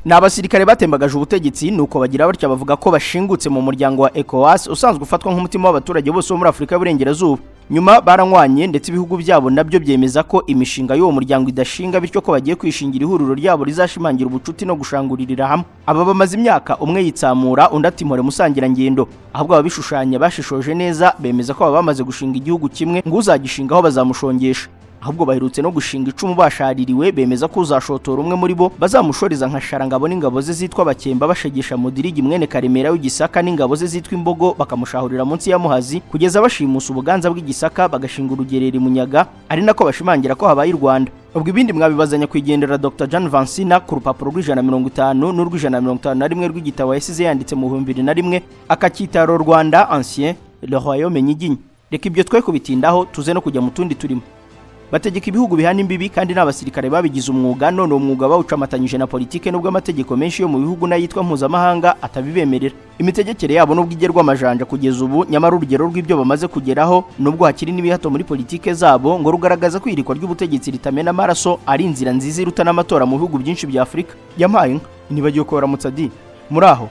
Ni abasirikare batembagaje ubutegetsi, nuko bagira batya bavuga ko bashingutse mu muryango wa ECOWAS, usanzwe ufatwa nk'umutima w'abaturage bose bo muri Afurika y'Uburengerazuba. Nyuma baranywanye, ndetse ibihugu byabo nabyo byemeza ko imishinga y'uwo muryango idashinga, bityo ko bagiye kwishingira ihuriro ryabo rizashimangira ubucuti no gushanguririra hamwe. Aba bamaze imyaka umwe yitsamura undi ati "Mpore musangirangendo". Ahubwo ababishushanya bashishoje neza bemeza ko aba bamaze gushinga igihugu kimwe, ngo uzagishingaho bazamushongesha. Ahubwo baherutse no gushinga icumu bashaririwe, bemeza ko uzashotora umwe muri bo bazamushoreza nka Sharangabo n'ingabo ze zitwa Bakemba, bashegesha Mudirigi mwene Karemera w'Igisaka n'ingabo ze zitwa Imbogo, bakamushahurira munsi ya Muhazi kugeza bashimusa ubuganza bw'Igisaka, bagashinga urugerero Munyaga, ari nako bashimangira ko habaye i Rwanda. Ubwo ibindi mwabibazanya kwigendera Dr John Vansina ku rupapuro rw'150 n'urw'151 rw'igitabo yasize yanditse mu 2001, akacyita "Rwanda Ancien, le Royaume Nyiginya". Reka ibyo twe kubitindaho, tuze no kujya mu tundi turimo. Bategeka ibihugu bihana imbibi, kandi n'abasirikare babigize umwuga. None uwo mwuga bawucamatanyije na politike, nubwo amategeko menshi yo mu bihugu n'ayitwa mpuzamahanga atabibemerera. Imitegekere yabo, nubwo igerwa amajanja kugeza ubu, nyamara urugero rw'ibyo bamaze kugeraho, nubwo hakiri n'ibihato muri politike zabo, ngo rugaragaza ko ihirikwa ry'ubutegetsi ritamena amaraso ari inzira nziza iruta n'amatora mu bihugu byinshi bya Afurika. Yampaye inka, nibagiwe kubaramutsa di. Muri aho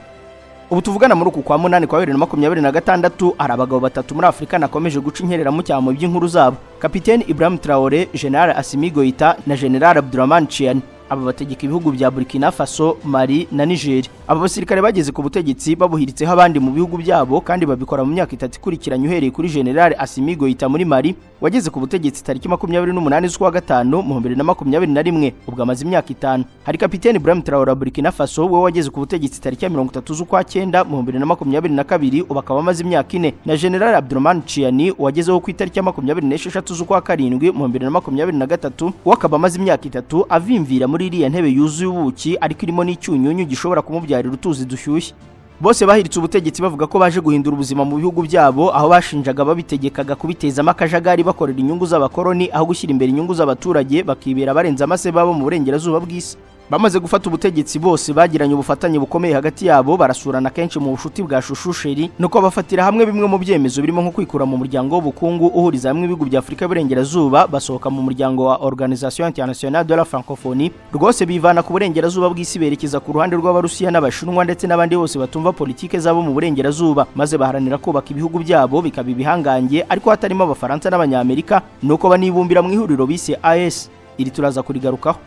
ubu tuvugana, muri uku kwa munani kwa 2026, hari abagabo batatu muri Afurika nakomeje guca inkereramucyamo by'inkuru zabo: Kapiteni Ibrahim Traore, General Assimi Goita na General Abdurrahman Tchiani. Aba bategeka ibihugu bya Burkina Faso, Mali na Niger. Aba basirikare bageze ku butegetsi babuhiritseho abandi mu bihugu byabo, kandi babikora mu myaka 3 ikurikiranye, uhereye kuri General Assimi Goita muri Mali, wageze ku butegetsi tariki 28 z'ukwa gatanu mu 2021, ubwo amaze imyaka 5. Hari Kapiteni Ibrahim Traore wa Burkina Faso, we wageze ku butegetsi tariki ya 30 z'ukwa cyenda mu 2022, ubu akaba amaze imyaka 4, na General Abdurrahman Tchiani wagezeho ku itariki ya 26 z'ukwa karindwi mu 2023, we akaba amaze imyaka 3 avimvira muri iriya ntebe yuzuye ubuki, ariko irimo n'icyunyunyu gishobora kumubyarira utuzi dushyushye. Bose bahiritse ubutegetsi bavuga ko baje guhindura ubuzima mu bihugu byabo, aho bashinjaga babitegekaga kubitezamo akajagari, bakorera inyungu z'abakoloni aho gushyira imbere inyungu z'abaturage, bakibera barenze amase babo mu burengerazuba bw'isi. Bamaze gufata ubutegetsi, bose bagiranye ubufatanye bukomeye hagati yabo, barasurana kenshi mu bushuti bwa shushusheri, nuko bafatira hamwe bimwe mu byemezo birimo nko kwikura mu muryango w'ubukungu uhuriza hamwe ibihugu bya Afurika y'Uburengerazuba, basohoka mu muryango wa Organisation Internationale de la Francophonie. Rwose bivana ku burengerazuba bw'isi, berekeza ku ruhande rw'Abarusiya n'Abashinwa ndetse n'abandi bose batumva politike zabo mu burengerazuba, maze baharanira kubaka ibihugu byabo bikaba ibihangange, ariko hatarimo Abafaransa n'Abanyamerika, nuko banibumbira mu ihuriro bise AES. Iri turaza kurigarukaho.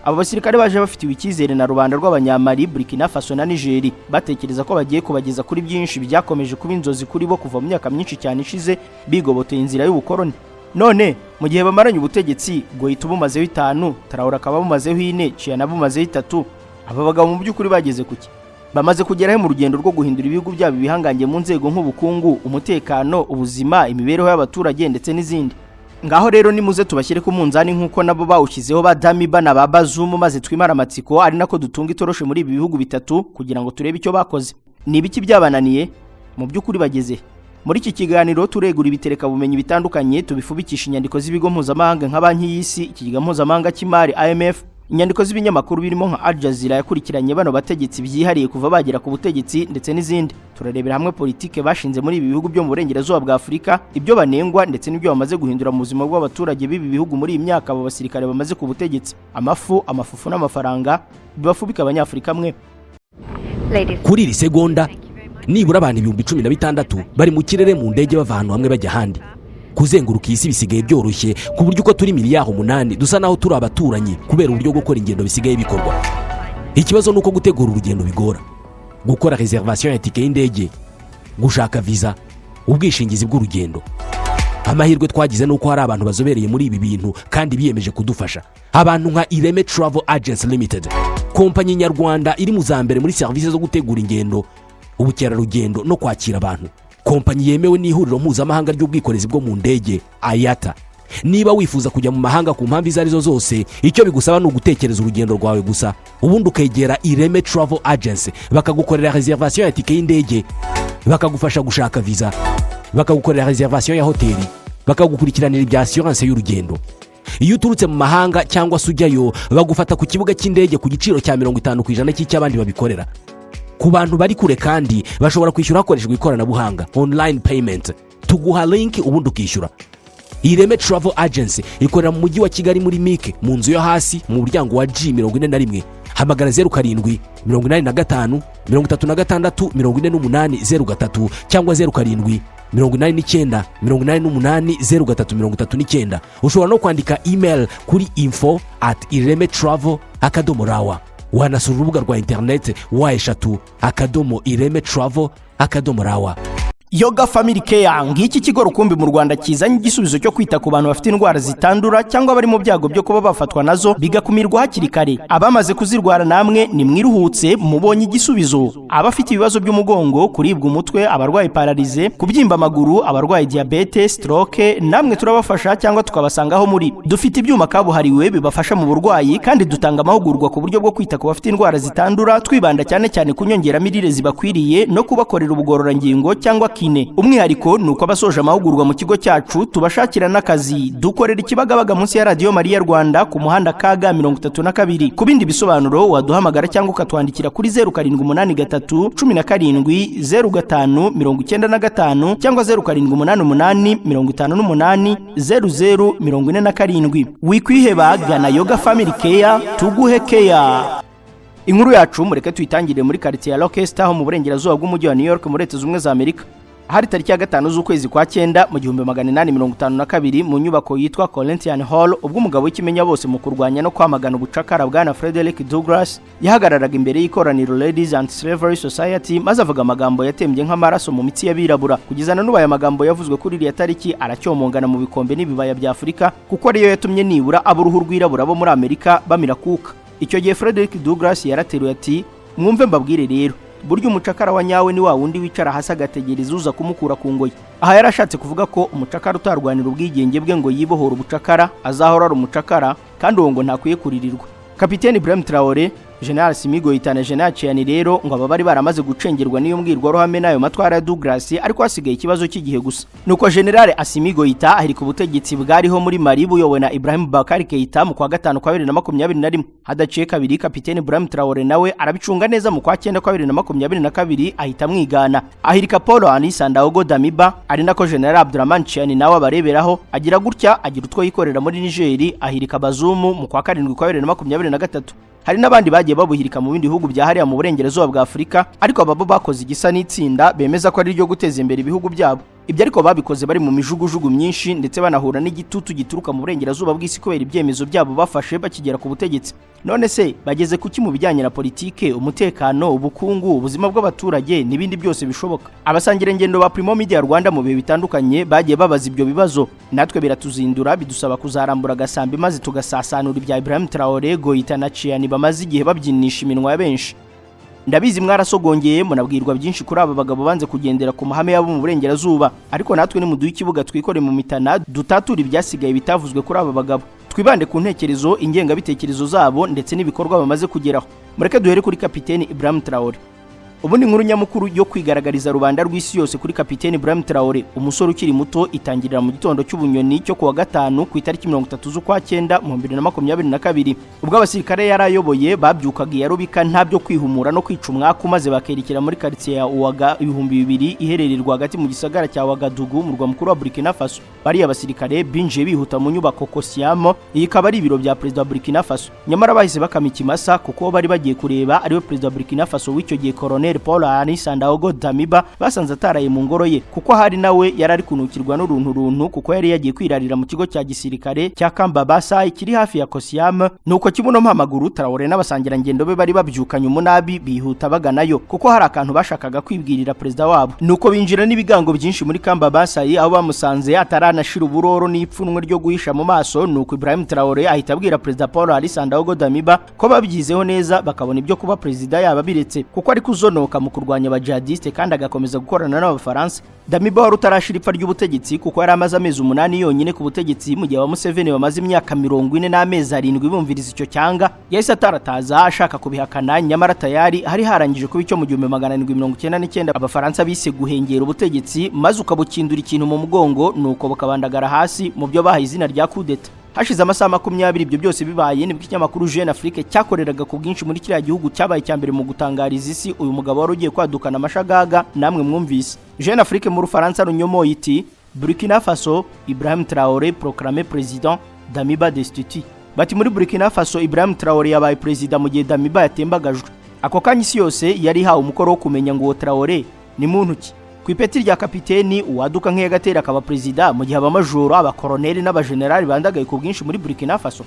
Abo basirikare baje bafitiwe icyizere na rubanda rw'Abanyamali, Burkina Faso na Niger, batekereza ko bagiye kubageza kuri byinshi byakomeje kuba inzozi kuri bo kuva mu myaka myinshi cyane ishize bigoboteye inzira y'ubukoloni. None mu gihe bamaranye ubutegetsi, Goita bumazeho 5, Traore akaba bumazeho 4, Tchiani bumazeho 3, aba bagabo mu by'ukuri bageze kuki? Bamaze kugeraho mu rugendo rwo guhindura ibihugu byabo ibihangange mu nzego nk'ubukungu, umutekano, ubuzima, imibereho y'abaturage ndetse n'izindi? Ngaho rero nimuze tubashyire ku munzani nk'uko nabo bawushyizeho ba Damiba na ba Bazoum, maze twimara amatsiko, ari nako dutunga itoroshi muri ibi bihugu bitatu kugira ngo turebe icyo bakoze. Ni ibiki byabananiye? Mu by'ukuri bageze muri iki kiganiro, turegura ibitereka bumenyi bitandukanye, tubifubikisha inyandiko z'ibigo mpuzamahanga nka Banki y'Isi, Ikigega Mpuzamahanga cy'Imari IMF, inyandiko z'ibinyamakuru birimo nka Al Jazeera yakurikiranye bano bategetsi byihariye kuva bagera ku butegetsi, ndetse n'izindi. Turarebera hamwe politike bashinze muri ibi bihugu byo mu burengerazuba bwa Afurika, ibyo banengwa ndetse n'ibyo bamaze guhindura mu buzima bw'abaturage b'ibi bihugu muri iyi myaka abo basirikare bamaze ku butegetsi. Amafu, amafufu n'amafaranga bibafubika, Abanyafurika mwe. Kuri iri segonda, nibura abantu 16,000 bari mu kirere mu ndege, bava ahantu hamwe bajya ahandi. Kuzenguruka iyi si bisigaye byoroshye, ku buryo uko turi miliyari 8 dusa naho turi abaturanyi, kubera uburyo gukora ingendo bisigaye bikorwa. Ikibazo ni uko gutegura urugendo bigora: gukora réservation ya tike y'indege, gushaka viza, ubwishingizi bw'urugendo. Amahirwe twagize ni uko hari abantu bazobereye muri ibi bintu kandi biyemeje kudufasha, abantu nka Ireme Travel Agency Limited, kompanyi nyarwanda iri mu za mbere muri serivisi zo gutegura ingendo, ubukerarugendo no kwakira abantu, kompanyi yemewe n'Ihuriro Mpuzamahanga ry'Ubwikorezi bwo mu Ndege, IATA. Niba wifuza kujya mu mahanga ku mpamvu izo arizo zose, icyo bigusaba ni ugutekereza urugendo rwawe gusa, ubundi ukegera Ireme Travel Agency, bakagukorera réservation ya tike y'indege, bakagufasha gushaka viza, bakagukorera réservation ya hoteli, bakagukurikiranira ibya assurance y'urugendo. Iyo uturutse mu mahanga cyangwa se ujyayo, bagufata ku kibuga cy'indege ku giciro cya 50% cy'icy'abandi babikorera. Ku bantu bari kure kandi, bashobora kwishyura hakoreshejwe ikoranabuhanga, online payment. Tuguha link ubundi ukishyura. Ireme Travel Agency ikorera mu Mujyi wa Kigali, muri MIC, mu nzu yo hasi, mu muryango wa G 41. Hamagara 0785364803 cyangwa 0789880339. Ushobora no kwandika email kuri info@iremetravel.rw. Wanasura urubuga rwa interineti www.iremetravel.rw. Yoga Family Care, ngiki kigo rukumbi mu Rwanda kizanye igisubizo cyo kwita ku bantu bafite indwara zitandura cyangwa bari mu byago byo kuba bafatwa nazo, bigakumirwa hakiri kare. Abamaze kuzirwara namwe nimwiruhutse, mubonye igisubizo. Abafite ibibazo by'umugongo, kuribwa umutwe, abarwaye paralysie, kubyimba amaguru, abarwaye diyabete, stroke, namwe turabafasha cyangwa tukabasangaho muri. Dufite ibyuma kabuhariwe bibafasha mu burwayi, kandi dutanga amahugurwa ku buryo bwo kwita ku bafite indwara zitandura, twibanda cyane cyane ku nyongeramirire zibakwiriye no kubakorera ubugororangingo cyangwa kiné. Umwihariko ni uko abasoje amahugurwa mu kigo cyacu tubashakira n'akazi. Dukorera Ikibagabaga, munsi ya Radiyo Mariya Rwanda, ku muhanda KG 32. Ku bindi bisobanuro waduhamagara cyangwa ukatwandikira kuri 0783170595 cyangwa 0788580047. Wikwiheba, gana Yoga Family Care tuguhe care. Inkuru yacu mureke tuyitangire muri quartier ya Rochester ho mu burengerazuba bw'umujyi wa New York muri Leta Zunze Ubumwe za Amerika. Hari tariki ya 5 z'ukwezi kwa 9 mu 1852, mu nyubako yitwa Corinthian Hall, ubwo umugabo w'ikimenya bose mu kurwanya no kwamagana ubucakara, bwana Frederick Douglass, yahagararaga imbere y'ikoraniro Ladies Anti-Slavery Society, maze avuga amagambo yatembye nk'amaraso mu mitsi y'abirabura. Kugeza na n'ubu aya magambo yavuzwe kuri iriya tariki aracyomongana mu bikombe n'ibibaya bya Afurika, kuko ariyo yatumye nibura ab'uruhu rwirabura bo muri Amerika bamira kuka. Icyo gihe Frederick Douglass yarateruye ati: "Mwumve mbabwire rero, burya umucakara wa nyawe ni wa wundi wicara hasi agategereza uza kumukura ku ngoyi." Aha yarashatse kuvuga ko umucakara utarwanira ubwigenge bwe ngo yibohore ubucakara azahora ari umucakara, kandi uwo ngo ntakwiye kuririrwa. Kapiteni Ibrahim Traore, General Assimi Goita na General Tchiani rero ngo aba bari baramaze gucengerwa n'iyo mbwirwaruhame n'ayo matwara ya Douglas, ariko hasigaye ikibazo cy'igihe gusa. Nuko General Assimi Goita ahirika ubutegetsi bwariho muri Mali buyobowe na Ibrahim Boubacar Keita mu kwa gatanu kwa 2021. Hadaciye kabiri, Kapiteni Ibrahim Traore nawe arabicunga neza, mu kwa cyenda kwa 2022 ahita amwigana, ahirika Paul Henri Sandaogo Damiba, ari nako General Abdurrahman Tchiani nawe abareberaho, agira gutya agira utwo yikorera muri Niger, ahirika Bazoum mu kwa karindwi kwa 2023. Hari n'abandi bagiye babuhirika mu bindi bihugu bya hariya mu burengerazuba bwa Afurika, ariko aba bo bakoze igisa n'itsinda bemeza ko ari ryo guteza imbere ibihugu byabo. Ibyo ariko babikoze bari mu mijugujugu myinshi, ndetse banahura n'igitutu gituruka mu burengerazuba bw'isi kubera ibyemezo byabo bafashe bakigera ku butegetsi. None se bageze kuki mu bijyanye na politike, umutekano, ubukungu, ubuzima bw'abaturage n'ibindi byose bishoboka? Abasangirangendo ba Primo Media Rwanda mu bihe bitandukanye bagiye babaza ibyo bibazo, natwe biratuzindura, bidusaba kuzarambura agasambi maze tugasasanura ibya Ibrahim Traore, Goita na Tchiani bamaze igihe babyinisha iminwa ya benshi. Ndabizi mwarasogongeye, munabwirwa byinshi kuri aba bagabo banze kugendera ku mahame yabo mu burengerazuba, ariko natwe nimuduhe ikibuga twikore mu mitana, dutature ibyasigaye bitavuzwe kuri aba bagabo, twibande ku ntekerezo, ingengabitekerezo zabo ndetse n'ibikorwa bamaze kugeraho. Mureke duhere kuri Kapiteni Ibrahim Traore. Ubundi inkuru nyamukuru yo kwigaragariza rubanda rw'isi yose kuri Kapiteni Ibrahim Traore, umusore ukiri muto, itangirira mu gitondo cy'ubunyoni cyo kuwa gatanu ku itariki 30 z'ukwa cyenda mu 2022, ubwo abasirikare yari ayoboye babyukaga iya rubika, nta byo kwihumura no kwica umwaku, maze bakerekera muri quartier ya Ouaga 2000 iherereye rwagati mu gisagara cya Ouagadougou, murwa mukuru wa Burkina Faso. Bariya basirikare binjiye bihuta mu nyubako Kosiamo, iyi ikaba ari ibiro bya perezida wa Burkina Faso. Nyamara bahise bakama ikimasa, kuko bari bagiye kureba ariwe perezida wa Burkina Faso w'icyo gihe, Colonel Paul Henri Sandaogo Damiba, basanze ataraye mu ngoro ye, kuko hari nawe yari ari kunukirwa n'uruntu runtu, kuko yari yagiye kwirarira mu kigo cya gisirikare cya Kambabasa kiri hafi ya Kosiam. Nuko kibuno mpamaguru, Traore n'abasangirangendo be bari babyukanye umunabi bihuta baganayo, kuko hari akantu bashakaga kwibwirira perezida wabo. Nuko binjira n'ibigango byinshi muri Kambabasa, aho bamusanze ataranashira uburoro n'ipfunwe ryo guhisha mu maso. Nuko Ibrahim Traore ahita abwira perezida Paul Henri Sandaogo Damiba ko babyizeho neza, bakabona ibyo kuba perezida yaba biretse, kuko ari kuzonoka mu kurwanya abajihadiste kandi agakomeza gukorana n'Abafaransa. Damiba wari utarashira ipfa ry'ubutegetsi, kuko yari amaze amezi 8 yonyine ku butegetsi, mu gihe aba Museveni bamaze imyaka 40 n'amezi 7 bumviriza icyo cyanga, yahise atarataza ashaka kubihakana. Nyamara tayari hari harangije kuba icyo mu 1799 Abafaransa bise guhengera ubutegetsi, maze ukabukindura ikintu mu mugongo, nuko bukabandagara hasi mu byo bahaye izina rya kudeta. Hashize amasaha 20 ibyo byose bibaye, nibwo ikinyamakuru Jeune Afrique cyakoreraga ku bwinshi muri kiriya gihugu cyabaye icya mbere mu gutangariza isi uyu mugabo wari ugiye kwadukana amashagaga namwe mwumvise. Jeune Afrique mu Rufaransa runyomoye iti: "Burkina Faso, Ibrahim Traoré proclamé président, Damiba destitué." Bati: "Muri Burkina Faso, Ibrahim Traore yabaye perezida mu gihe Damiba yatembagajwe." Ako kanya isi yose yari ihawe umukoro wo kumenya ngo uwo Traore ni muntu ki. Ku ipeti rya kapiteni, uwaduka nk'iyagatera akaba perezida mu gihe abamajoro, abakoroneri n'abajenerali bandagaye ku bwinshi muri Burkina Faso.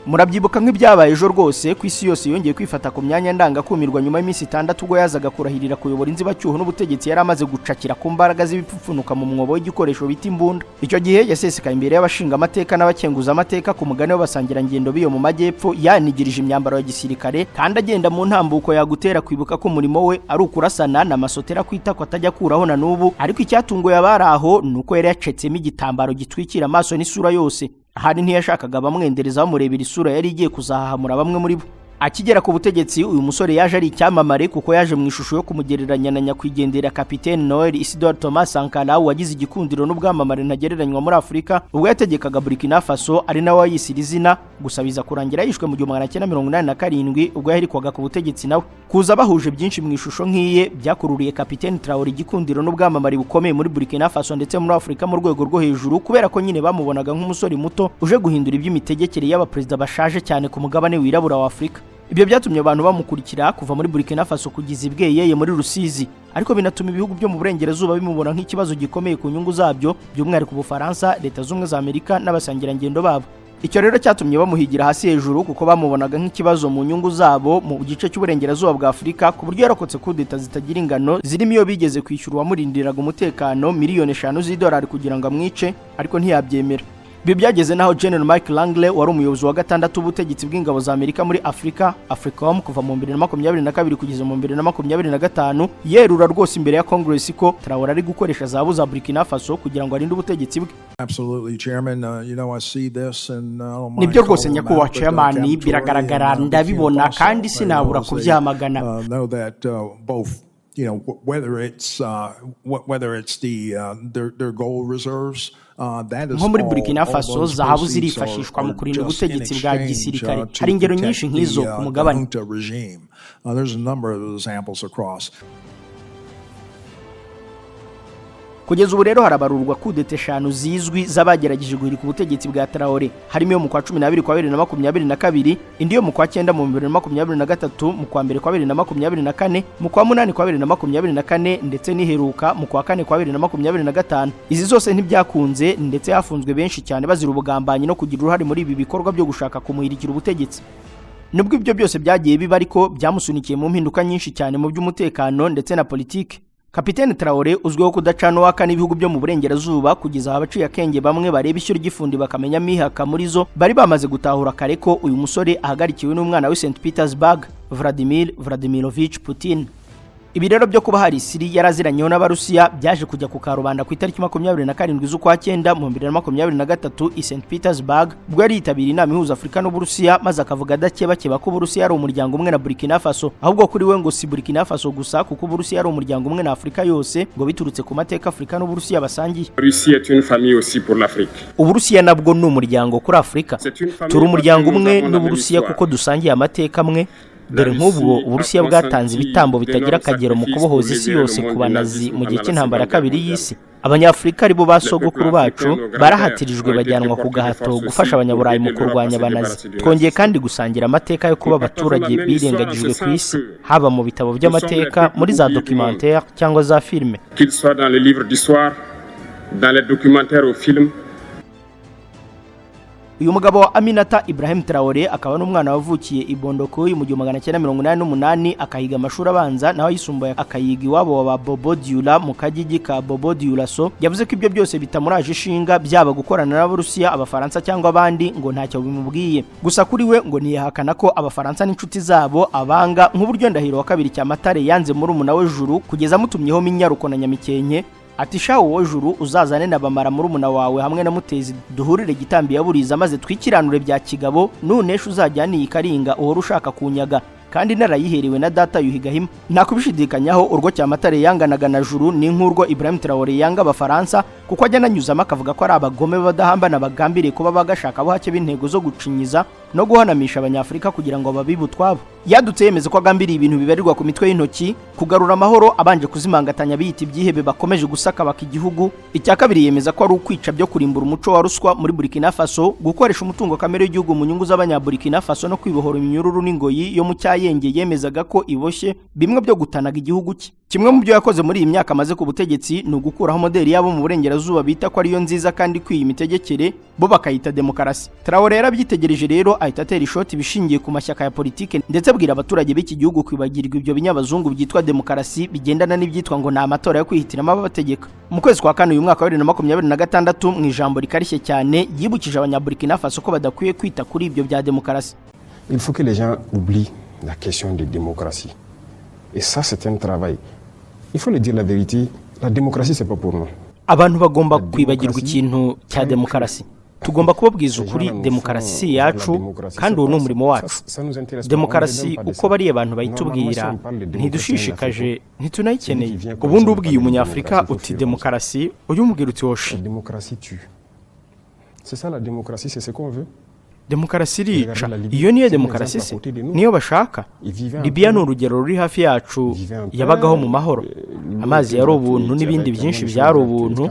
Murabyibuka nk'ibyabaye ejo rwose ku isi yose yongeye kwifata ku myanya ndangakumirwa nyuma y'iminsi 6 ubwo yazaga kurahirira kuyobora inzibacyuho n'ubutegetsi yari amaze gucakira ku mbaraga z'ibipfupfunuka mu mwobo w'igikoresho bita imbunda. Icyo gihe yasesekaye imbere y'abashinga amateka n'abakenguza amateka ku mugani w'abasangirangendo b'iyo mu majyepfo, yanigirije imyambaro ya gisirikare kandi agenda mu ntambuko yagutera kwibuka ko umurimo we ari ukurasana na masotera kwitako atajya akuraho na n'ubu. Ariko icyatunguye abari aho ni uko yari yacetsemo igitambaro gitwikira amaso n'isura yose. Ahari ntiyashakaga bamwendereza bamurebera isura yari igiye kuzahahamura bamwe muri bo. Akigera ku butegetsi, uyu musore yaje ari icyamamare kuko yaje mu ishusho yo kumugereranya na nyakwigendera Kapitene Noel Isidore Thomas Sankara, wagize igikundiro n'ubwamamare ntagereranywa muri Afurika ubwo yategekaga Burkina Faso, ari nawe wayisira izina. Gusa biza kurangira yishwe mu 1987 ubwo yahirikwaga ku butegetsi nawe. Kuza bahuje byinshi mu ishusho nk'iye byakururiye Kapitene Traore igikundiro n'ubwamamare bukomeye muri Burkina Faso ndetse muri Afurika mu rwego rwo hejuru, kubera ko nyine bamubonaga nk'umusore muto uje guhindura iby'imitegekere y'abaperezida bashaje cyane ku mugabane wirabura wa Afurika. Ibyo byatumye abantu bamukurikira kuva muri Burkina Faso kugeza i Bweyeye muri Rusizi, ariko binatuma ibihugu byo mu burengerazuba bimubona nk'ikibazo gikomeye ku nyungu zabyo, by'umwihariko Ubufaransa, Leta Z'Ubumwe za Amerika n'abasangirangendo babo. Icyo rero cyatumye bamuhigira hasi hejuru kuko bamubonaga nk'ikibazo mu nyungu zabo mu gice cy'uburengerazuba bwa Afurika, ku buryo yarokotse kudeta zitagira ingano, zirimo iyo bigeze kwishyura uwamurindiraga umutekano miliyoni 5 z'idolari kugira ngo amwice, ariko ntiyabyemera. Ibi byageze naho General Mike Langley, wari umuyobozi wa gatandatu w'ubutegetsi bw'ingabo za Amerika muri Afurika, AFRICOM, kuva mu 2022 kugeza mu 2025, yerura rwose imbere ya Congress ko Traore ari gukoresha zahabu za Burkina Faso kugira ngo arinde ubutegetsi bwe. Absolutely, Chairman. I see this and I don't mind. Nibyo rwose, nyakubahwa Chairman, biragaragara, ndabibona kandi sinabura kubyamagana. Know that both whether it's their gold reserves. Nko muri Burkina Faso, zahabu zirifashishwa mu kurinda ubutegetsi bwa gisirikare. Hari ingero nyinshi nk'izo ku mugabane. There's a number of examples across. Kugeza ubu rero harabarurwa kudeta eshanu zizwi z'abagerageje guhirika ubutegetsi bwa Traore, harimo iyo mu kwa 12 kwa 2022, indi yo mu kwa cyenda mu 2023, mu kwa mbere kwa 2024, mu kwa munani kwa 2024, ndetse n'iheruka mu kwa kane kwa 2025. Izi zose ntibyakunze, ndetse hafunzwe benshi cyane bazira ubugambanyi no kugira uruhare muri ibi bikorwa byo gushaka kumuhirikira ubutegetsi. Nubwo ibyo byose byagiye biba, ariko byamusunikiye mu mpinduka nyinshi cyane mu by'umutekano ndetse na politiki. Kapitene Traore uzwiho kudacana uwaka n'ibihugu byo mu burengerazuba, kugeza abaciye akenge bamwe bareba ishyo ry'ifundi bakamenya amihaka muri zo bari bamaze gutahura kare ko uyu musore ahagarikiwe n'umwana we St Petersburg, Vladimir Vladimirovich Putin. Ibi rero byo kuba hari isiri yaraziranyeho n'Abarusiya byaje kujya ku karubanda ku itariki 27 z'ukwa cyenda mu 2023 i St Petersburg, ubwo yari yitabiriye inama ihuza Afurika n'Uburusiya, maze akavuga adakebakeba ko Uburusiya ari umuryango umwe na Burkina Faso. Ahubwo kuri we ngo si Burkina Faso gusa, kuko Uburusiya ari umuryango umwe na Afurika yose, ngo biturutse ku mateka Afurika n'Uburusiya basangiye. Russie est une famille aussi pour l'Afrique. Uburusiya nabwo ni umuryango kuri Afurika. Turi umuryango umwe n'Uburusiya kuko dusangiye amateka amwe. Dore nk'ubwo Uburusiya bwatanze ibitambo bitagira akagero mu kubohoza isi yose ku Banazi mu gihe cy'intambara ya kabiri y'isi. Abanyafurika, aribo ba sogokuru bacu, barahatirijwe bajyanwa ku gahato gufasha Abanyaburayi mu kurwanya Abanazi. Twongeye kandi gusangira amateka yo kuba abaturage birengagijwe ku isi, haba mu bitabo by'amateka, muri za documentaire cyangwa za filime. Qu'il soit dans les livres d'histoire, dans les documentaires ou films. Uyu mugabo wa Aminata Ibrahim Traore, akaba n'umwana wavukiye i Bondokuy mu 1988, akahiga amashuri abanza naho ayisumbuye akayiga iwabo wa Bobo Dioula mu Kagigi ka Bobo Dioulasso, yavuze ko ibyo byose bitamuraje ishinga, byaba gukorana n'Abarusiya, Abafaransa cyangwa abandi, ngo ntacyo bimubwiye. Gusa kuri we ngo ntiyahakana ko Abafaransa n'inshuti zabo abanga, nk'uburyo Ndahiro wa kabiri Cyamatare yanze murumuna we Juru kugeza amutumyeho Minyaruko na Nyamikenke, ati: "Shawo wowe Juru, uzazane na Bamara murumuna wawe hamwe na Mutezi, duhurire Gitambi ya Buriza maze twikiranure bya kigabo. Nunesha uzajyane iyi karinga uhora ushaka kunyaga kandi narayiherewe na data Yuhi Gahima." Nta kubishidikanyaho, urwo Cyamatare yanganaga na Juru ni nk'urwo Ibrahim Traore yanga Abafaransa. Kuko ajya ananyuzamo akavuga ko ari abagome badahambana, bagambiriye kuba bagashaka buhake b'intego zo gucinyiza no guhanamisha Abanyafurika kugira ngo babibe utwabo. Yadutse yemeza ko agambiriye ibintu bibarirwa ku mitwe y'intoki: kugarura amahoro abanje kuzimangatanya biyita ibyihebe bakomeje gusakabaka igihugu. Icya kabiri yemeza ko ari ukwica byo kurimbura umuco wa ruswa muri Burkina Faso, gukoresha umutungo kamere w'igihugu mu nyungu z'Abanyaburkina Faso, no kwibohora iminyururu n'ingoyi yo mu cyayenge yemezaga ko iboshye bimwe byo gutanaga igihugu cye. Kimwe mu byo yakoze muri iyi myaka amaze ku butegetsi ni ugukuraho modeli yabo mu burengerazuba bita ko ariyo nziza kandi ikwiye imitegekere, bo bakayita demokarasi. Traoré yarabyitegereje rero, ahita atera ishoti ibishingiye ku mashyaka ya politike, ndetse abwira abaturage b'iki gihugu kwibagirwa ibyo binyabazungu byitwa demokarasi bigendana n'ibyitwa ngo ni amatora yo kwihitiramo ababategeka. Mu kwezi kwa kane uyu mwaka wa 2026, mu ijambo rikarishye cyane, yibukije Abanyaburkina Faso ko badakwiye kwita kuri ibyo bya demokarasi. Il faut que les gens oublient la question de démocratie. Et ça, c'est un travail. Il faut le dire, la vérité, la démocratie, c'est pas pour nous. Abantu bagomba kwibagirwa ikintu cya demokarasi. Tugomba kubabwiza ukuri, demokarasi si iyacu, kandi uwo ni umurimo wacu. Demokarasi uko bariya abantu bayitubwira ntidushishikaje, ntitunayikeneye. Ubundi ubwiye Umunyafurika uti demokarasi, ujye umubwira uti hoshi. La démocratie tue. C'est ça la démocratie, c'est ce qu'on veut. Demokarasi irica, iyo niyo demokarasi se? Niyo bashaka? Libiya ni urugero ruri hafi yacu. Yabagaho mu mahoro, amazi yari ubuntu n'ibindi byinshi byari ubuntu.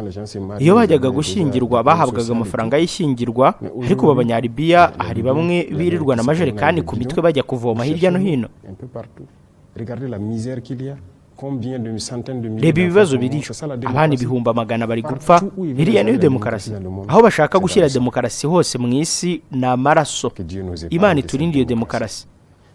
Iyo bajyaga gushyingirwa bahabwaga amafaranga y'ishyingirwa, ariko ubu Abanyalibiya hari bamwe birirwana amajerekani ku mitwe bajya kuvoma hirya no hino. Un peu partout. Regardez la misère qu'il y a. Combien de centaines de milliers Reba ibibazo biriyo, abana ibihumbi amagana bari gupfa. Iriya niyo demokarasi? Aho bashaka gushyira demokarasi hose mu isi ni amaraso. Imana iturinde iyo demokarasi.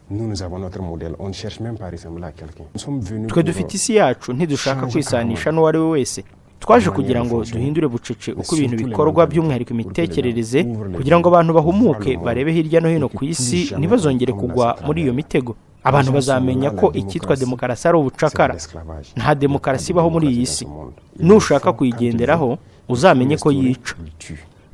Nous, nous avons notre modèle. On ne cherche même pas à ressembler à quelqu'un. Nous sommes venus Twe dufite isi yacu, ntidushaka kwisanisha n'uwo ari we wese. Twaje kugira ngo duhindure bucece uko ibintu bikorwa, by'umwihariko imitekerereze, kugira ngo abantu bahumuke, barebe hirya no hino ku isi, ntibazongere kugwa muri iyo mitego. Abantu bazamenya ko icyitwa demokarasi ari ubucakara. Nta demokarasi ibaho muri iyi si. Nushaka kuyigenderaho uzamenye ko yica.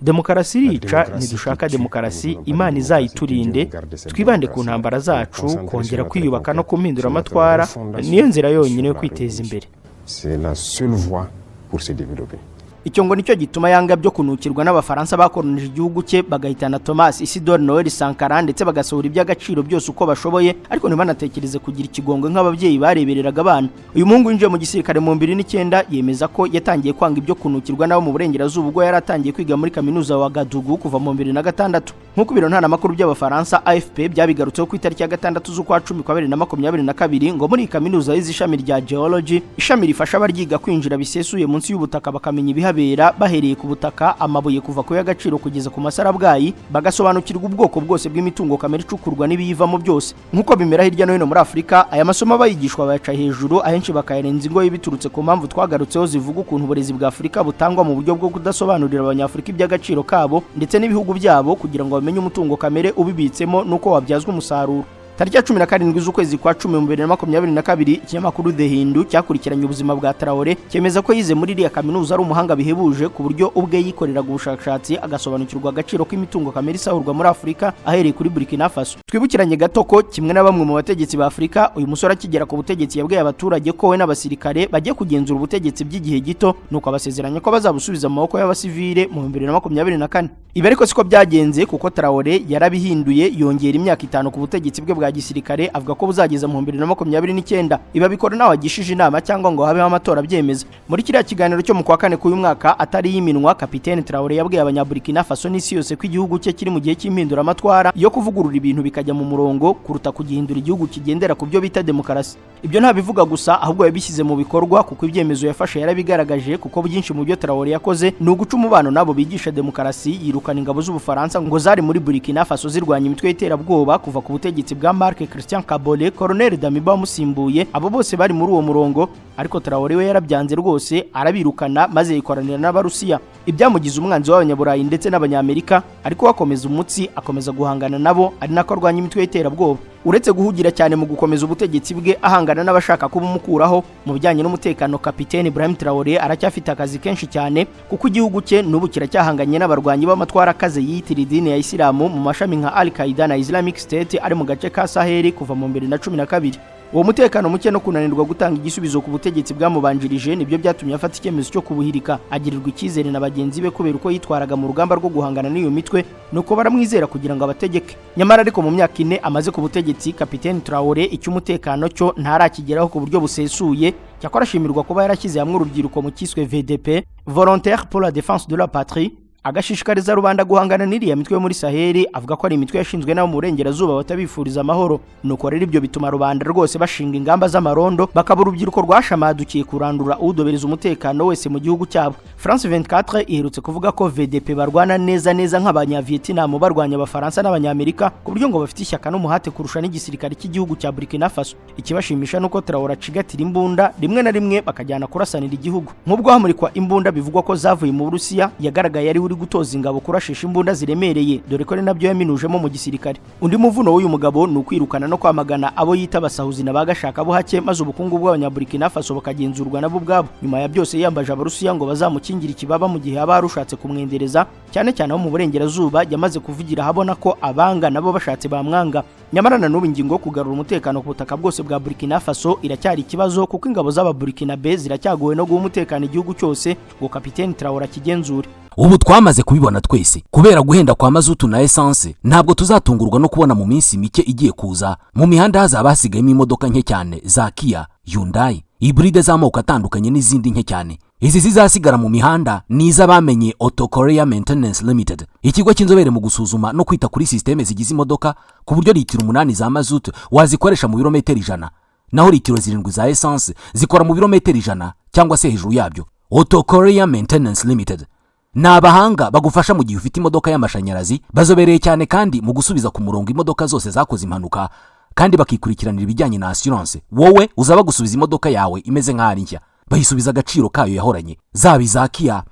Demokarasi irica, ntidushaka demokarasi. Imana izayiturinde. Twibande ku ntambara zacu, kongera kwiyubaka no ku mpinduramatwara. Niyo nzira yonyine yo kwiteza imbere. C'est la seule voie pour se développer. Icyo ngo nicyo gituma yanga byo kunukirwa n'Abafaransa bakoronije igihugu cye, bagahitana Thomas Isidore Noel Sankara, ndetse bagasohora iby'agaciro byose uko bashoboye, ariko ntibanatekereze kugira ikigongwe nk'ababyeyi barebereraga abana. Uyu muhungu winjiye mu gisirikare mu 2009 yemeza ko yatangiye kwanga ibyo kunukirwa n'abo mu burengerazuba ubwo yari atangiye kwiga muri kaminuza Ouagadougou kuva mu 2006, nk'uko ibiro ntaramakuru by'Abafaransa AFP byabigarutseho ku itariki ya 6 z'ukwa 10 kwa 2022. Ngo muri iyi kaminuza yize ishami rya geology, ishami rifasha abaryiga kwinjira bisesuye munsi y'ubutaka, bakamenya ibihabera bahereye ku butaka, amabuye kuva ku y'agaciro kugeza ku masarabwayi, bagasobanukirwa ubwoko bwose bw'imitungo kamere icukurwa n'ibiyivamo byose. Nk'uko bimera hirya no hino muri Afurika, aya masomo abayigishwa bayaca hejuru, ahenshi bakayarenza ingoyi, biturutse ku mpamvu twagarutseho zivuga ukuntu uburezi bwa Afurika butangwa mu buryo bwo kudasobanurira Abanyafurika iby'agaciro kabo ndetse n'ibihugu byabo, kugira ngo bamenye umutungo kamere ubibitsemo n'uko wabyazwa umusaruro. Tariki ya 17 z'ukwezi kwa 10 mu 2022, ikinyamakuru The Hindu cyakurikiranye ubuzima bwa Traore cyemeza ko yize muri iriya kaminuza, ari umuhanga bihebuje, ku buryo ubwe yikoreraga ubushakashatsi agasobanukirwa agaciro k'imitungo kamere isahurwa muri Afurika ahereye kuri Burkina Faso. Twibukiranye gato ko kimwe na bamwe mu bategetsi ba Afurika, uyu musore akigera ku butegetsi yabwiye abaturage ko we n'abasirikare bagiye kugenzura ubutegetsi by'igihe gito, nuko abasezeranya ko bazabusubiza mu maboko y'abasivile mu 2024. Ibi ariko siko byagenze, kuko Traore yarabihinduye, yongera imyaka 5 ku butegetsi bwe bwa gisirikare, avuga ko buzageza mu 2029. Ibi abikora ntawe agishije inama cyangwa ngo habeho amatora abyemeza. Muri kiriya kiganiro cyo mu kwa kane k'uyu mwaka atari y'iminwa, Kapitene Traore yabwiye Abanyaburkina Faso n'isi yose ko igihugu cye kiri mu gihe cy'impinduramatwara yo kuvugurura ibintu bikajya mu murongo kuruta kugihindura igihugu kigendera ku byo bita demokarasi. Ibyo ntabivuga gusa, ahubwo yabishyize mu bikorwa, kuko ibyemezo yafashe yarabigaragaje. Kuko byinshi mu byo Traore yakoze ni uguca umubano n'abo bigisha demokarasi, yirukana ingabo z'Ubufaransa ngo zari muri Burkina Faso zirwanya imitwe y'iterabwoba kuva ku butegetsi bwa Marc Christian Kabore, Colonel Damiba wamusimbuye. Abo bose bari muri uwo murongo, ariko Traore we yarabyanze rwose, arabirukana, maze yikoranira n'Abarusiya, ibyamugize umwanzi w'Abanyaburayi ndetse n'Abanyamerika. Ariko akomeza umutsi, akomeza guhangana nabo, ari nako arwanya imitwe y'iterabwoba. Uretse guhugira cyane mu gukomeza ubutegetsi bwe ahangana n'abashaka kubumukuraho, mu bijyanye n'umutekano Kapitene Ibrahim Traore aracyafite akazi kenshi cyane, kuko igihugu cye n'ubu kiracyahanganye n'abarwanyi b'amatwara akaze yiyitira idini ya Isilamu mu mashami nka Al Qaeda na Islamic State ari mu gace ka Sahel kuva mu 2012. Uwo mutekano muke no kunanirwa gutanga igisubizo ku butegetsi bwamubanjirije nibyo byatumye afata icyemezo cyo kubuhirika. Agirirwa icyizere na bagenzi be kubera uko yitwaraga mu rugamba rwo guhangana n'iyo mitwe, nuko baramwizera kugira ngo abategeke. Nyamara ariko mu myaka 4 amaze ku butegetsi, Kapiteni Traore icy'umutekano cyo ntarakigeraho ku buryo busesuye. Cyakora ashimirwa kuba yarashyize hamwe urubyiruko mu kiswe VDP, Volontaire pour la Défense de la Patrie, agashishikariza rubanda guhangana n'iriya mitwe yo muri Saheli, avuga ko ari imitwe yashinzwe n'abo mu burengerazuba batabifuriza amahoro. Nuko rero ibyo bituma rubanda rwose bashinga ingamba z'amarondo, bakaba urubyiruko rwashamadukiye kurandura udobereza umutekano wese mu gihugu cyabo. France 24 iherutse kuvuga ko VDP barwana neza neza nk'abanyavietnam barwanya Abafaransa n'Abanyamerika, ku buryo ngo bafite ishyaka n'umuhate kurusha n'igisirikare cy'igihugu cya Burkina Faso. Ikibashimisha nuko Traore acigatira imbunda rimwe na rimwe bakajyana kurasanira igihugu. Nk'ubwo hamurikwa imbunda bivugwa ko zavuye mu Burusiya, yagaragaye ari uri gutoza ingabo kurashisha imbunda ziremereye, dore ko ari nabyo yaminujemo mu gisirikare. Undi muvuno w'uyu mugabo ni ukwirukana no kwamagana abo yita abasahuzi na bagashaka buhake, maze ubukungu bw'Abanyaburkina Faso bakagenzurwa nabo ubwabo. Nyuma ya byose yiyambaje Abarusiya ngo bazamukingira ikibaba mu gihe haba harushatse kumwendereza, cyane cyane abo mu burengerazuba. Yamaze kuvugira habona ko abanga nabo bashatse bamwanga. Nyamara na n'ubu ingingo yo kugarura umutekano ku butaka bwose bwa Burkina Faso iracyari ikibazo, kuko ingabo z'Ababurkinabe ziracyagowe no guha umutekano igihugu cyose ngo Kapiteni Traore akigenzure. Ubu twamaze kubibona twese, kubera guhenda kwa mazutu na essence, ntabwo tuzatungurwa no kubona mu minsi mike igiye kuza mu mihanda hazaba hasigayemo imodoka nke cyane za Kia, Hyundai, hybride z'amoko atandukanye n'izindi nke cyane. Izi zizasigara mu mihanda ni iz'abamenye Auto Korea Maintenance Limited, ikigo cy'inzobere mu gusuzuma no kwita kuri sisiteme zigize imodoka, ku buryo litiro 8 za mazutu wazikoresha mu birometero 100, naho litiro 7 za essence zikora mu birometero 100 cyangwa se hejuru yabyo. Auto Korea Maintenance Limited ni abahanga bagufasha mu gihe ufite imodoka y'amashanyarazi. Bazobereye cyane kandi mu gusubiza ku murongo imodoka zose zakoze impanuka, kandi bakikurikiranira ibijyanye na assurance. Wowe uzaba gusubiza imodoka yawe imeze nk'aho ari nshya, bayisubiza agaciro kayo yahoranye, zaba iza Kia,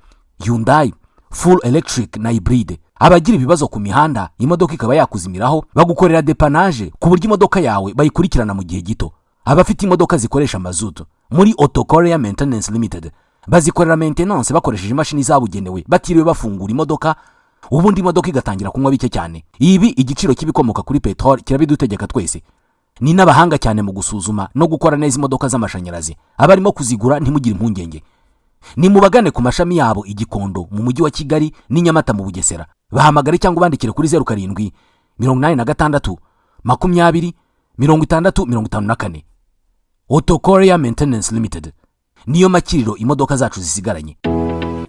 Hyundai, full electric na hybride. Abagira ibibazo ku mihanda, imodoka ikaba yakuzimiraho, bagukorera dépannage ku buryo imodoka yawe bayikurikirana mu gihe gito. Abafite imodoka zikoresha mazutu, muri Auto Korea Maintenance Limited bazikorera maintenance bakoresheje imashini zabugenewe, batiriwe bafungura imodoka, ubundi imodoka igatangira kunywa bike cyane. Ibi igiciro cy'ibikomoka kuri peteroli kirabidutegeka twese. Ni n'abahanga cyane mu gusuzuma no gukora neza imodoka z'amashanyarazi. Abarimo kuzigura, ntimugire impungenge, ni mubagane ku mashami yabo i Gikondo mu Mujyi wa Kigali n'i Nyamata mu Bugesera. Bahamagare cyangwa ubandikire kuri 0786 20 60 54. Auto Korea Maintenance Limited niyo makiriro imodoka zacu zisigaranye.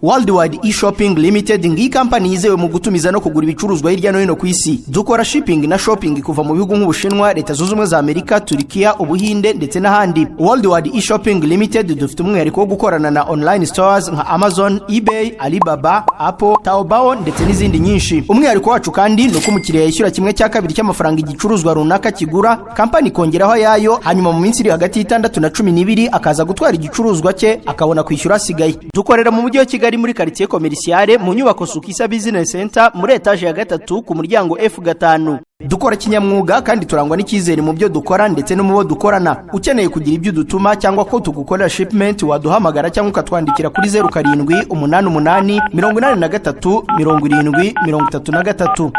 Worldwide E-Shopping Limited, ngiyi kampani yizewe mu gutumiza no kugura ibicuruzwa hirya no hino ku isi. Dukora shipping na shopping kuva mu bihugu nk'Ubushinwa, Leta Zunze Ubumwe za Amerika, Turikiya, Ubuhinde ndetse n'ahandi. Worldwide E-Shopping Limited dufite umwihariko wo gukorana na online stores nka Amazon, eBay, Alibaba, Apple, Taobao ndetse n'izindi nyinshi. Umwihariko wacu kandi ni uko umukiriya yishyura 1/2 cy'amafaranga igicuruzwa runaka kigura, kampani ikongeraho ayayo, hanyuma mu minsi iri hagati y'6 na 12 akaza gutwara igicuruzwa cye, akabona kwishyura asigaye. Dukorera mu Mujyi wa Kigali, muri quartier commerciale, mu nyubako Sukisa Business Center, muri etaje ya gatatu ku muryango F5. Dukora kinyamwuga kandi turangwa n'icyizere mu byo dukora ndetse no mu bo dukorana. Ukeneye kugira ibyo udutuma cyangwa ko tugukorera shipment, waduhamagara cyangwa ukatwandikira kuri 0788 83 70 33.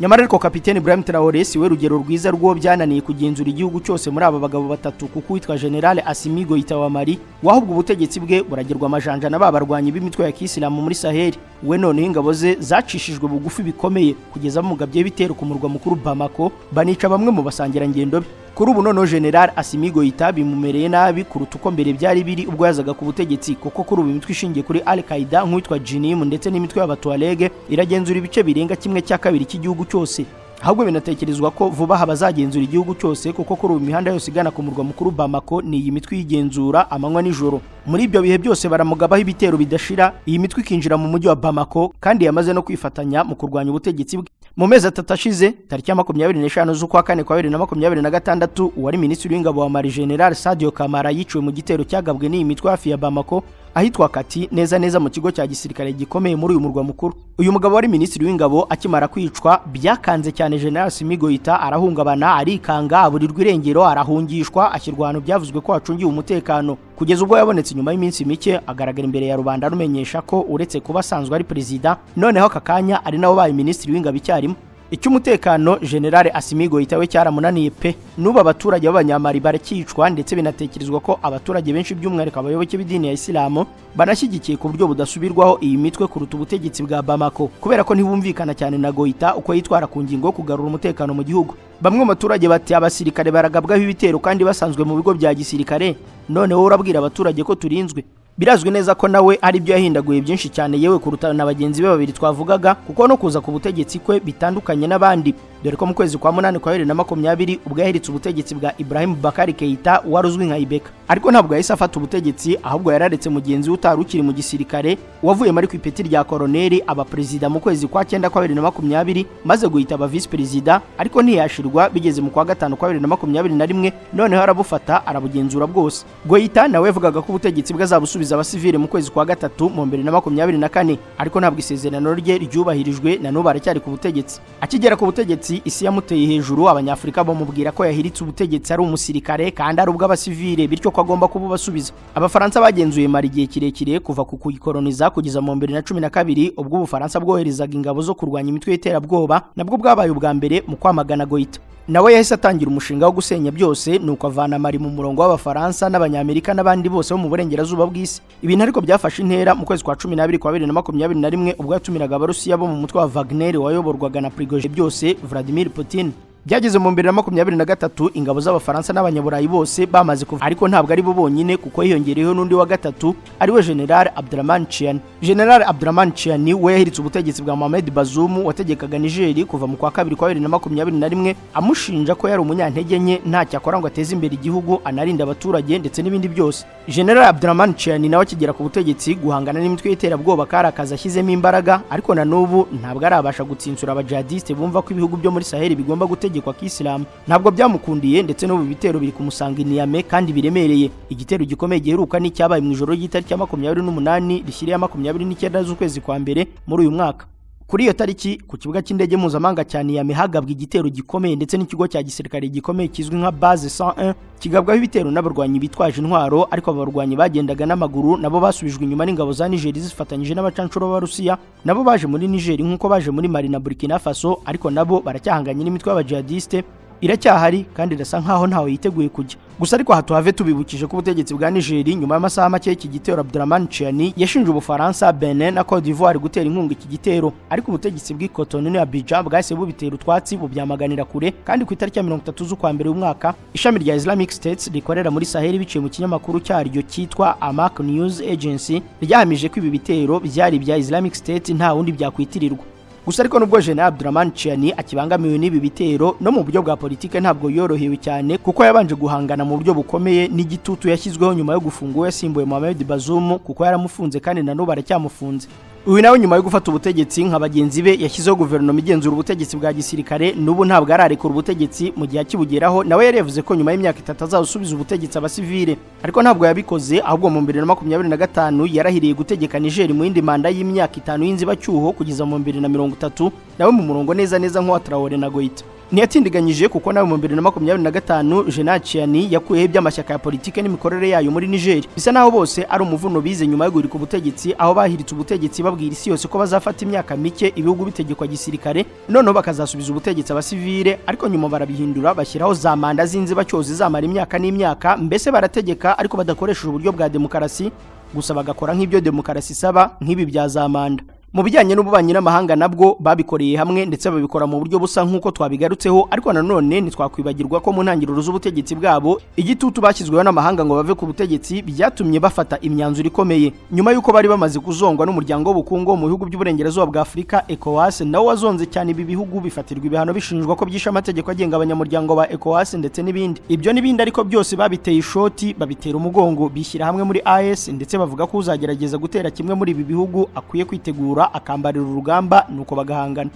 Nyamara ariko Kapiteni Ibrahim Traore si we rugero rwiza rw'uwo byananiye kugenzura igihugu cyose muri aba bagabo batatu, kuko uwitwa General Assimi Goïta wa Mali wahubwo ubutegetsi bwe buragirwa amajanja na ba barwanyi b'imitwe ya kisilamu muri Saheli. We noneho ingabo ze zacishijwe bugufi bikomeye kugeza bamugabyeho ibitero ku murwa mukuru Bamako, banica bamwe mu basangirangendo be. Kuri ubu noneho General Assimi Goïta bimumereye nabi kuruta uko mbere byari biri ubwo yazaga ku butegetsi, kuko kuri ubu imitwe ishingiye kuri Al Qaeda nk'uwitwa Jinim ndetse n'imitwe y'Abatuareg iragenzura ibice birenga 1/2 cy'igihugu cyose. Ahubwo binatekerezwa ko vuba aha bazagenzura igihugu cyose, kuko kuri ubu imihanda yose igana ku murwa mukuru Bamako ni iyi mitwe iyigenzura amanywa n'ijoro. Muri ibyo bihe byose baramugabaho ibitero bidashira, iyi mitwe ikinjira mu mujyi wa Bamako, kandi yamaze no kwifatanya mu kurwanya ubutegetsi bwe. Mu mezi 3 ashize, tariki ya 25 z'ukwa kane kwa 2026, uwari minisitiri w'ingabo wa Mali, General Sadio Kamara, yiciwe mu gitero cyagabwe n'iyi mitwe hafi ya Bamako, ahitwa Kati, neza neza mu kigo cya gisirikare gikomeye muri uyu murwa mukuru. Uyu mugabo wari minisitiri w'ingabo akimara kwicwa, byakanze cyane General Assimi Goïta, arahungabana, arikanga, aburirwa irengero, arahungishwa, ashyirwa ahantu byavuzwe ko hacungiwe umutekano, kugeza ubwo yabonetse nyuma y'iminsi mike, agaragara imbere ya rubanda arumenyesha ko uretse kuba asanzwe ari perezida, noneho aka kanya ari nawe ubaye minisitiri w'ingabo icyarimwe. Icy'umutekano, General Assimi Goïta we cyaramunaniye pe. N'ubu abaturage b'Abanyamari barakicwa, ndetse binatekerezwa ko abaturage benshi, by'umwihariko abayoboke b'idini ya Isilamu, banashyigikiye ku buryo budasubirwaho iyi mitwe kuruta ubutegetsi bwa Bamako, kubera ko ntibumvikana cyane na Goïta uko yitwara ku ngingo yo kugarura umutekano mu gihugu. Bamwe mu baturage bati: "Abasirikare baragabwaho ibitero kandi basanzwe mu bigo bya gisirikare, none wowe urabwira abaturage ko turinzwe?" Birazwi neza ko nawe ari byo yahindaguye byinshi cyane, yewe kuruta na bagenzi be babiri twavugaga, kuko no kuza ku butegetsi kwe bitandukanye n'abandi, dore ko mu kwezi kwa munani kwa 2020 ubwo yahiritse ubutegetsi bwa Ibrahim Bakari Keita wari uzwi nka IBK. Ariko ntabwo yahise afata ubutegetsi, ahubwo yararetse mugenzi we utari ukiri mu gisirikare wavuyemo ari ku ipeti rya koroneri aba perezida mu kwezi kwa cyenda kwa 2020, maze guhita aba visi perezida, ariko ntiyashirwa. Bigeze mu kwa gatanu kwa 2021 noneho arabufata, arabugenzura bwose. Goïta nawe yavugaga ko ubutegetsi bwe azabusubiza abasivile mu kwezi kwa gatatu mu 2024, ariko ntabwo isezerano rye ryubahirijwe, na n'ubu aracyari ku butegetsi. Akigera ku butegetsi, isi yamuteye hejuru, Abanyafurika bamubwira ko yahiritse ubutegetsi ari umusirikare kandi ari ubw'abasivile, bityo ko agomba kububasubiza. Abafaransa bagenzuye Mali igihe kirekire kuva ku kuyikoroniza kugeza mu 2012, ubwo Ubufaransa bwoherezaga ingabo zo kurwanya imitwe y'iterabwoba, nabwo bwabaye ubwa mbere mu kwamagana Goïta. Nawe yahise atangira umushinga wo gusenya byose, nuko avana Mali mu murongo w'Abafaransa n'Abanyamerika n'abandi bose bo mu burengerazuba bw'isi. Ibintu ariko byafashe intera mu kwezi kwa 12 kwa 2021, ubwo yatumiraga Abarusiya bo mu mutwe wa Wagner wayoborwaga na Prigozhin, byose Vladimir Putin. Byageze mu 2023 ingabo z'Abafaransa n'Abanyaburayi bose bamaze kuva, ariko ntabwo ari bo bonyine, kuko hiyongereyeho n'undi wa gatatu, ariwe General Abdurrahman Tchiani. General Abdurrahman Tchiani we yahiritse ubutegetsi bwa Mohamed Bazoum wategekaga Niger kuva mu kwa kabiri kwa 2021, amushinja ko yari umunyantege nke, ntacyo akora ngo ateze imbere igihugu, anarinda abaturage ndetse n'ibindi byose. General Abdurrahman Tchiani nawe akigera ku butegetsi, guhangana n'imitwe y'iterabwoba kari akazi ashyizemo imbaraga, ariko na n'ubu ntabwo arabasha gutsinsura abajihadiste bumva ko ibihugu byo muri Sahel bigomba gutegekwa kisilamu. Ntabwo byamukundiye, ndetse n'ubu ibitero biri kumusanga i Niamey kandi biremereye. Igitero gikomeye giheruka ni icyabaye mu ijoro ry'itariki ya 28 rishyiriye 29 z'ukwezi kwa mbere muri uyu mwaka. Kuri iyo tariki, ku kibuga cy'indege mpuzamahanga cya Niamey hagabwa igitero gikomeye, ndetse n'ikigo cya gisirikare gikomeye kizwi nka Base 101 kigabwaho ibitero n'abarwanyi bitwaje intwaro. Ariko aba barwanyi bagendaga n'amaguru nabo basubijwe inyuma n'ingabo za Niger zifatanyije n'abacanshuro b'Abarusiya, nabo baje muri Niger nk'uko baje muri Mali na Burkina Faso, ariko nabo baracyahanganye n'imitwe y'abajihadiste, iracyahari kandi irasa nkaho ntawe yiteguye kujya. Gusa ariko aha tuhave tubibukije ko ubutegetsi bwa Niger, nyuma y'amasaha make y'iki gitero, Abdurrahman Tchiani yashinje Ubufaransa, Benin na Cote d'Ivoire gutera inkunga iki gitero, ariko ubutegetsi bw'i Cotonou na Abidjan bwahise bubitera utwatsi, bubyamaganira kure. Kandi ku itariki ya 30 z'ukwa mbere w'umwaka, ishami rya Islamic States rikorera muri Sahel, biciye mu kinyamakuru cyaryo cyitwa Amaq News Agency, ryahamije ko ibi bitero byari ibya Islamic State, nta wundi byakwitirirwa. Gusa ariko nubwo General Abdurrahman Tchiani akibangamiwe n'ibi bitero, no mu buryo bwa politike ntabwo yorohewe cyane, kuko yabanje guhangana mu buryo bukomeye n'igitutu yashyizweho nyuma yo gufunga uwo yasimbuye Mohamed Bazoum, kuko yaramufunze kandi na n'ubu aracyamufunze. Uyu nawe nyuma yo gufata ubutegetsi nka bagenzi be yashyizeho guverinoma igenzura ubutegetsi bwa gisirikare. N'ubu ntabwo ararekura ubutegetsi. Mu gihe akibugeraho nawe yari yavuze ko nyuma y'imyaka 3 azasubiza ubutegetsi abasivile, ariko ntabwo yabikoze. Ahubwo mu 2025 yarahiriye gutegeka Niger mu yindi manda y'imyaka 5 y'inzibacyuho kugeza mu 2030, nawe mu murongo neza neza nk'uwa Traore na Goïta. Ntiyatindiganyije, kuko nawe mu 2025 General Tchiani yakuyeho iby'amashyaka ya politike n'imikorere yayo muri Niger. Bisa naho bose ari umuvuno bize nyuma yo guhirika ubutegetsi, aho bahiritse ubutegetsi babwira isi yose ko bazafata imyaka mike ibihugu bitegekwa gisirikare, noneho bakazasubiza ubutegetsi abasivile, ariko nyuma barabihindura, bashyiraho za manda z'inzibacyuho zizamara imyaka n'imyaka. Mbese barategeka ariko badakoresheje uburyo bwa demokarasi, gusa bagakora nk'ibyo demokarasi isaba, nk'ibi bya za manda. Mu bijyanye n'ububanyi n'amahanga nabwo babikoreye hamwe, ndetse babikora mu buryo busa nk'uko twabigarutseho. Ariko nanone ntitwakwibagirwa ko mu ntangiriro z'ubutegetsi bwabo, igitutu bashyizweho n'amahanga ngo bave ku butegetsi byatumye bafata imyanzuro ikomeye, nyuma y'uko bari bamaze kuzongwa n'umuryango w'ubukungu mu bihugu by'uburengerazuba bwa Afurika, ECOWAS, nawo wazonze cyane ibi bihugu, bifatirwa ibihano bishinjwa ko byishe amategeko agenga abanyamuryango ba ECOWAS ndetse n'ibindi. Ibyo n'ibindi ariko byose babiteye ishoti, babitera umugongo, bishyira hamwe muri AES, ndetse bavuga ko uzagerageza gutera kimwe muri ibi bihugu akwiye kwitegura akambarira urugamba, nuko bagahangana.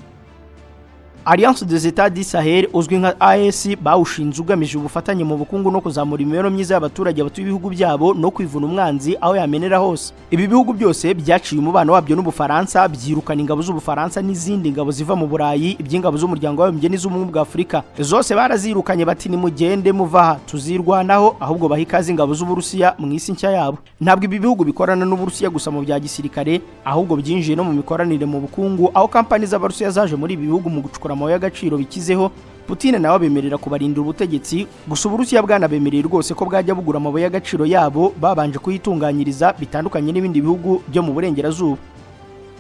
Alliance des États du Sahel uzwi nka AES bawushinze ugamije ubufatanye mu bukungu no kuzamura imibereho myiza y'abaturage batuye ibihugu byabo no kwivuna umwanzi aho yamenera hose. Ibi bihugu byose byaciye umubano wabyo n'Ubufaransa, byirukana ingabo z'Ubufaransa n'izindi ngabo ziva mu Burayi, iby'ingabo z'Umuryango w'Abibumbye n'iz'Ubumwe bwa Afurika zose barazirukanye, bati: "Nimugende muva aha, tuzirwanaho." Ahubwo baha ikaze ingabo z'Uburusiya mu isi nshya yabo. Ntabwo ibi bihugu bikorana n'Uburusiya gusa mu bya gisirikare, ahubwo byinjiye no mu mikoranire mu bukungu, aho kampani z'Abarusiya zaje muri ibi bihugu mu gucukura. gucukura amabuye y'agaciro bikizeho. Putin nawe abemerera kubarindira ubutegetsi. Gusa Uburusiya bwanabemereye rwose ko bwajya bugura amabuye y'agaciro yabo babanje kuyitunganyiriza, bitandukanye n'ibindi bihugu byo mu burengerazuba.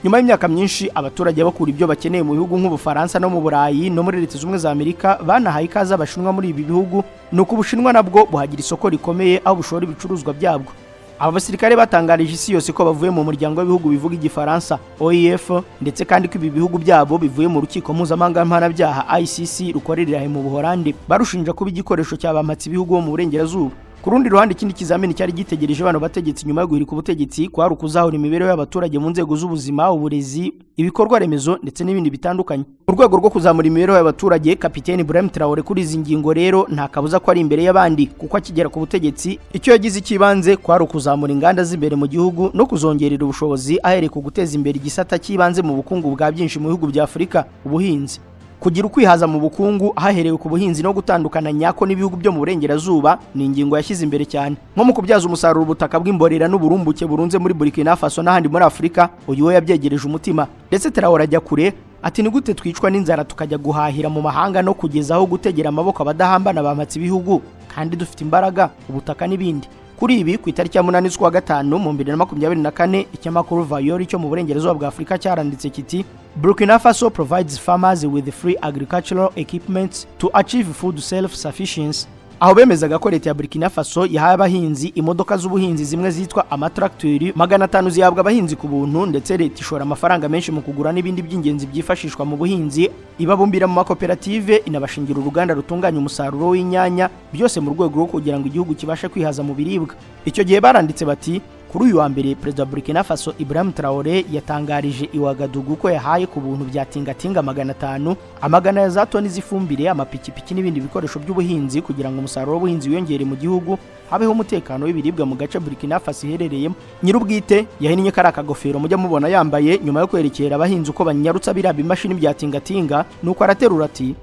Nyuma y'imyaka myinshi abaturage bakura ibyo bakeneye mu bihugu nk'Ubufaransa no mu Burayi no muri Leta Zunze Ubumwe za Amerika, banahaye ikaze Abashinwa muri ibi bihugu. Nuko Ubushinwa nabwo buhagira isoko rikomeye aho bushora ibicuruzwa byabwo. Aba basirikare batangarije isi yose ko bavuye mu muryango w'ibihugu bivuga Igifaransa, OIF, ndetse kandi ko ibi bihugu byabo bivuye mu rukiko mpuzamahanga mpanabyaha, ICC, rukorera mu Buholandi, barushinja kuba igikoresho cy'abampatse ibihugu bo mu burengerazuba. Ku rundi ruhande, ikindi kizamini cyari gitegereje bano bategetsi nyuma yo guhirika ubutegetsi kwari ukuzahura imibereho y'abaturage mu nzego z'ubuzima, uburezi, ibikorwa remezo ndetse n'ibindi bitandukanye. Mu rwego rwo kuzamura imibereho y'abaturage, Kapiteni Ibrahim Traore kuri izi ngingo rero nta kabuza ko ari imbere y'abandi, kuko akigera ku butegetsi icyo yagize icy'ibanze kwari ukuzamura inganda z'imbere mu gihugu no kuzongerera ubushobozi, ahereye ku guteza imbere igisata cy'ibanze mu bukungu bwa byinshi mu bihugu bya Afurika, ubuhinzi. Kugira ukwihaza mu bukungu haherewe ku buhinzi no gutandukana nyako n'ibihugu byo mu burengerazuba ni ingingo yashyize imbere cyane, nko mu kubyaza umusaruro ubutaka bw'imborera n'uburumbuke burunze muri Burkina Faso n'ahandi muri Afurika. Uyu we yabyegereje umutima, ndetse Traore ajya kure ati: "Ni gute twicwa n'inzara tukajya guhahira mu mahanga no kugeza aho gutegera amaboko abadahambana bampatse ibihugu, kandi dufite imbaraga, ubutaka n'ibindi?" Kuri ibi, ku itariki ya 8 z'ukwa gatanu mu 2024, ikinyamakuru Vayori cyo mu burengerazuba bwa Afurika cyaranditse kiti: "Burkina Faso provides farmers with free agricultural equipment to achieve food self sufficiency." Aho bemezaga ko leta ya Burkina Faso yahaye abahinzi imodoka z'ubuhinzi, zimwe zitwa amatracteurs, 500 zihabwa abahinzi ku buntu, ndetse leta ishora amafaranga menshi mu kugura n'ibindi by'ingenzi byifashishwa mu buhinzi, ibabumbira mu makoperative, inabashingira uruganda rutunganya umusaruro w'inyanya, byose mu rwego rwo kugira ngo igihugu kibashe kwihaza mu biribwa. Icyo gihe baranditse bati: "Kuri uyu wa mbere, Perezida wa Burkina Faso Ibrahim Traore yatangarije i Ouagadougou ko yahaye ku buntu bya tingatinga 500, amagana ya za toni z'ifumbire, amapikipiki n'ibindi bikoresho by'ubuhinzi kugira ngo umusaruro w'ubuhinzi wiyongere mu gihugu, habeho umutekano w'ibiribwa mu gace Burkina Faso iherereyemo." Nyir'ubwite yahinnye kari akagofero mujya mubona yambaye nyuma yo kwerekera abahinzi uko banyarutsa biriya bimashini bya tingatinga, nuko araterura ati: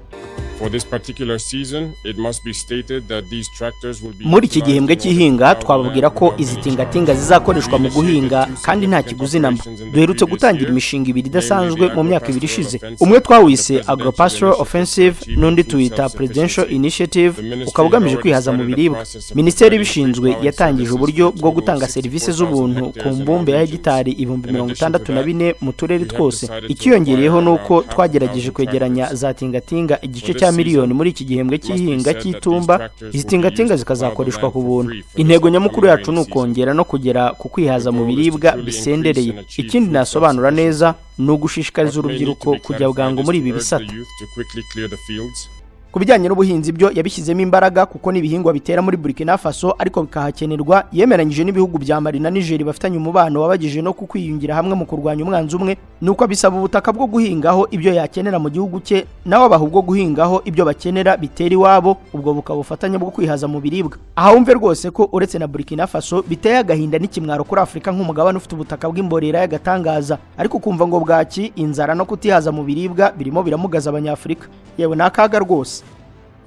For this particular season, it must be stated that these tractors will be "Muri iki gihembwe cy'ihinga, twababwira ko izi tingatinga zizakoreshwa mu guhinga kandi nta kiguzi namba. Duherutse gutangira imishinga ibiri idasanzwe mu myaka 2 ishize. Umwe twawise Agropastoral Offensive, n'undi tuwita Presidential Initiative, ukaba ugamije kwihaza mu biribwa. Minisiteri ibishinzwe yatangije uburyo bwo gutanga serivisi z'ubuntu ku mbumbe ya hegitari 64,000 mu turere twose. Ikiyongereyeho ni uko twagerageje kwegeranya za tingatinga igice cya miliyoni muri iki gihembwe cy'ihinga cy'itumba, izi tingatinga zikazakoreshwa ku buntu. Intego nyamukuru yacu ni ukongera no kugera ku kwihaza mu biribwa bisendereye. Ikindi nasobanura neza ni ugushishikariza urubyiruko kujya bwangu muri ibi bisata." Ku bijyanye n'ubuhinzi byo yabishyizemo imbaraga, kuko n'ibihingwa bitera muri Burkina Faso ariko bikahakenerwa. Yemeranyije n'ibihugu bya Mali na Niger bafitanye umubano wabagije no ku kwiyungira hamwe mu kurwanya umwanzi umwe, nuko abisaba ubutaka bwo guhingaho ibyo yakenera mu gihugu cye, nawe abaha ubwo guhingaho ibyo bakenera bitera iwabo, ubwo bukaba ubufatanye bwo kwihaza mu biribwa. Aha wumve rwose ko uretse na Burkina Faso, biteye agahinda n'ikimwaro kuri Afurika nk'umugabane ufite ubutaka bw'imborera y'agatangaza, ariko ukumva ngo bwaki, inzara no kutihaza mu biribwa birimo biramugaza Abanyafurika. Yewe, ni akaga rwose.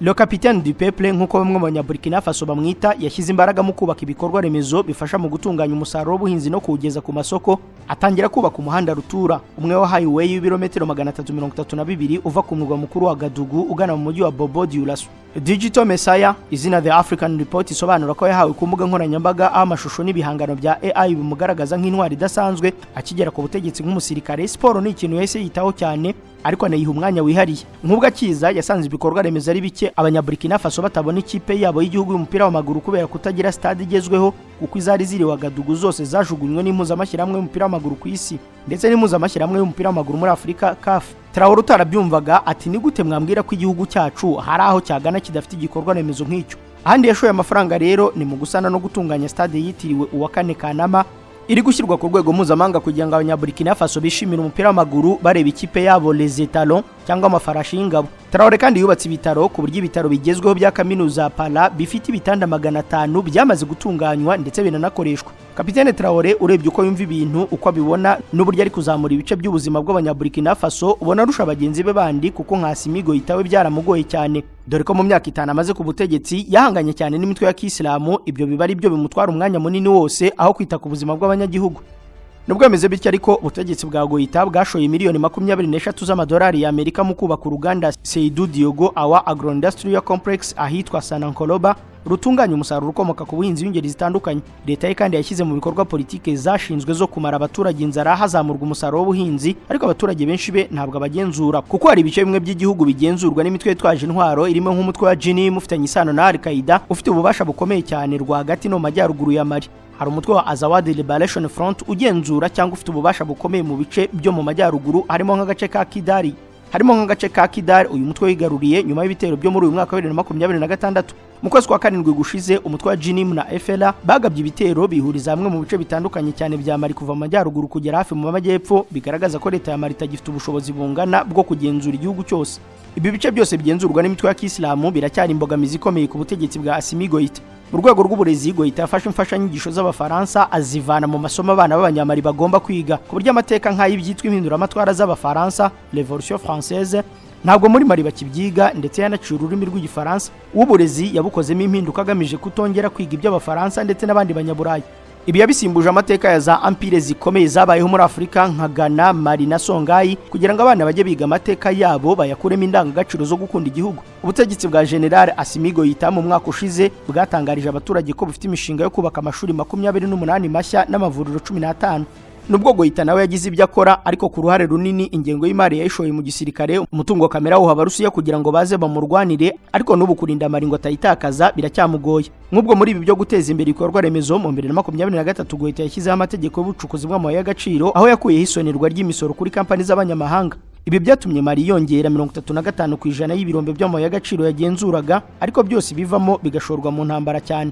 Le Capitaine du Peuple, nk'uko bamwe mu Banyaburkina Faso bamwita, yashyize imbaraga mu kubaka ibikorwa remezo bifasha mu gutunganya umusaruro w'ubuhinzi no kuwugeza ku masoko. Atangira kubaka umuhanda rutura umwe wa highway w'ibirometero 332 uva ku murwa mukuru wa Ouagadougou ugana mu mujyi wa Bobo Dioulasso. Digital Messiah, izina The African Report isobanura ko yahawe ku mbuga nkoranyambaga, aho amashusho n'ibihangano bya AI bimugaragaza nk'intwari idasanzwe. Akigera ku butegetsi nk'umusirikare, siporo ni ikintu yahise yitaho cyane, ariko anayiha umwanya wihariye. Nk'ubwo akiza yasanze ibikorwa remezo ari bike, Abanyaburkina Faso batabona ikipe yabo y'igihugu y'umupira w'amaguru kubera kutagira stade igezweho, kuko izari ziri Ouagadougou zose zajugunywe n'impuzamashyirahamwe y'umupira w'amaguru ku isi ndetse n'impuzamashyirahamwe y'umupira w'amaguru muri Afurika, CAF. Traore utarabyumvaga ati: "Ni gute mwambwira ko igihugu cyacu hari aho cyagana kidafite igikorwa remezo nk'icyo?" Ahandi yashoye amafaranga rero ni mu gusana no gutunganya stade yitiriwe uwa kane Kanama, iri gushyirwa ku rwego mpuzamahanga kugira ngo Abanyaburkina Faso bishimire umupira w'amaguru bareba ikipe yabo Les Étalons, cyangwa amafarashi y'ingabo. Traore kandi yubatse ibitaro, ku buryo ibitaro bigezweho bya kaminuza Pala bifite ibitanda 500 byamaze gutunganywa ndetse binanakoreshwa. Kapitene Traore, urebye uko yumva ibintu, uko abibona n'uburyo ari kuzamura ibice by'ubuzima bw'Abanyaburkina Faso, ubona arusha bagenzi be bandi, kuko nka Assimi Goïta we byaramugoye cyane, dore ko mu myaka 5 amaze ku butegetsi yahanganye cyane n'imitwe ya kisilamu, ibyo biba ari byo bimutwara umwanya munini wose aho kwita ku buzima bw'abanyagihugu. Nubwo bimeze bityo ariko, ubutegetsi bwa Goita bwashoye miliyoni 23 z'amadolari y'Amerika mu kubaka uruganda Seydou Diogo Awa Agro-Industrial Complex ahitwa Sanankoroba, rutunganya umusaruro ukomoka ku buhinzi w'ingeri zitandukanye. Leta ye kandi yashyize mu bikorwa politike zashinzwe zo kumara abaturage inzara, hazamurwa umusaruro w'ubuhinzi, ariko abaturage benshi be ntabwo abagenzura, kuko hari ibice bimwe by'igihugu bigenzurwa n'imitwe yitwaje intwaro, irimo nk'umutwe wa JNIM ufitanye isano na Al-Qaeda, ufite ububasha bukomeye cyane rwagati no mu majyaruguru ya Mali. Hari umutwe wa Azawad Liberation Front ugenzura cyangwa ufite ububasha bukomeye mu bice byo mu majyaruguru, harimo nk'agace ka Kidal uyu mutwe wigaruriye nyuma y'ibitero byo muri uyu mwaka wa 2026. Mu kwezi kwa karindwi gushize, umutwe wa JNIM na FLA bagabye ibitero bihuriza hamwe mu bice bitandukanye cyane bya Mali, kuva mu majyaruguru kugera hafi mu majyepfo, bigaragaza ko leta ya Mali itagifite ubushobozi bungana bwo kugenzura igihugu cyose. Ibi bice byose bigenzurwa n'imitwe ya Kisilamu biracyari imbogamizi ikomeye ku butegetsi bwa Assimi Goita. Mu rwego rw'uburezi, Goita yafashe imfashanyigisho z'Abafaransa azivana mu masomo abana b'Abanyamari bagomba kwiga, ku buryo amateka nk'ay'ibyitwa impinduramatwara z'Abafaransa, Révolution française, ntabwo muri Mali bakibyiga. Ndetse yanaciye ururimi rw'Igifaransa. Uburezi yabukozemo impinduka agamije kutongera kwiga iby'Abafaransa ndetse n'abandi Banyaburayi. Ibi yabisimbuje amateka ya za empire zikomeye zabayeho muri Afurika nka Ghana, Mali na Songhai, kugira ngo abana bajye biga amateka yabo, bayakuremo indangagaciro zo gukunda igihugu. Ubutegetsi bwa General Assimi Goita mu mwaka ushize bwatangarije abaturage ko bufite imishinga yo kubaka amashuri 28 mashya n'amavuriro 15. Nubwo Goita nawe yagize ibyo akora, ariko ku ruhare runini ingengo y'imari yayishoye mu gisirikare, umutungo kamere awuha Abarusiya kugira ngo baze bamurwanire, ariko n'ubu kurinda Mali ngo atayitakaza biracyamugoye. Nk'ubwo muri ibi byo guteza imbere ibikorwa remezo, mu 2023 Goita yashyizeho amategeko y'ubucukuzi bw'amabuye y'agaciro, aho yakuyeho isonerwa ry'imisoro kuri kampani z'abanyamahanga. Ibi byatumye Mali yongera 35% y'ibirombe by'amabuye y'agaciro yagenzuraga, ariko byose bivamo bigashorwa mu ntambara cyane.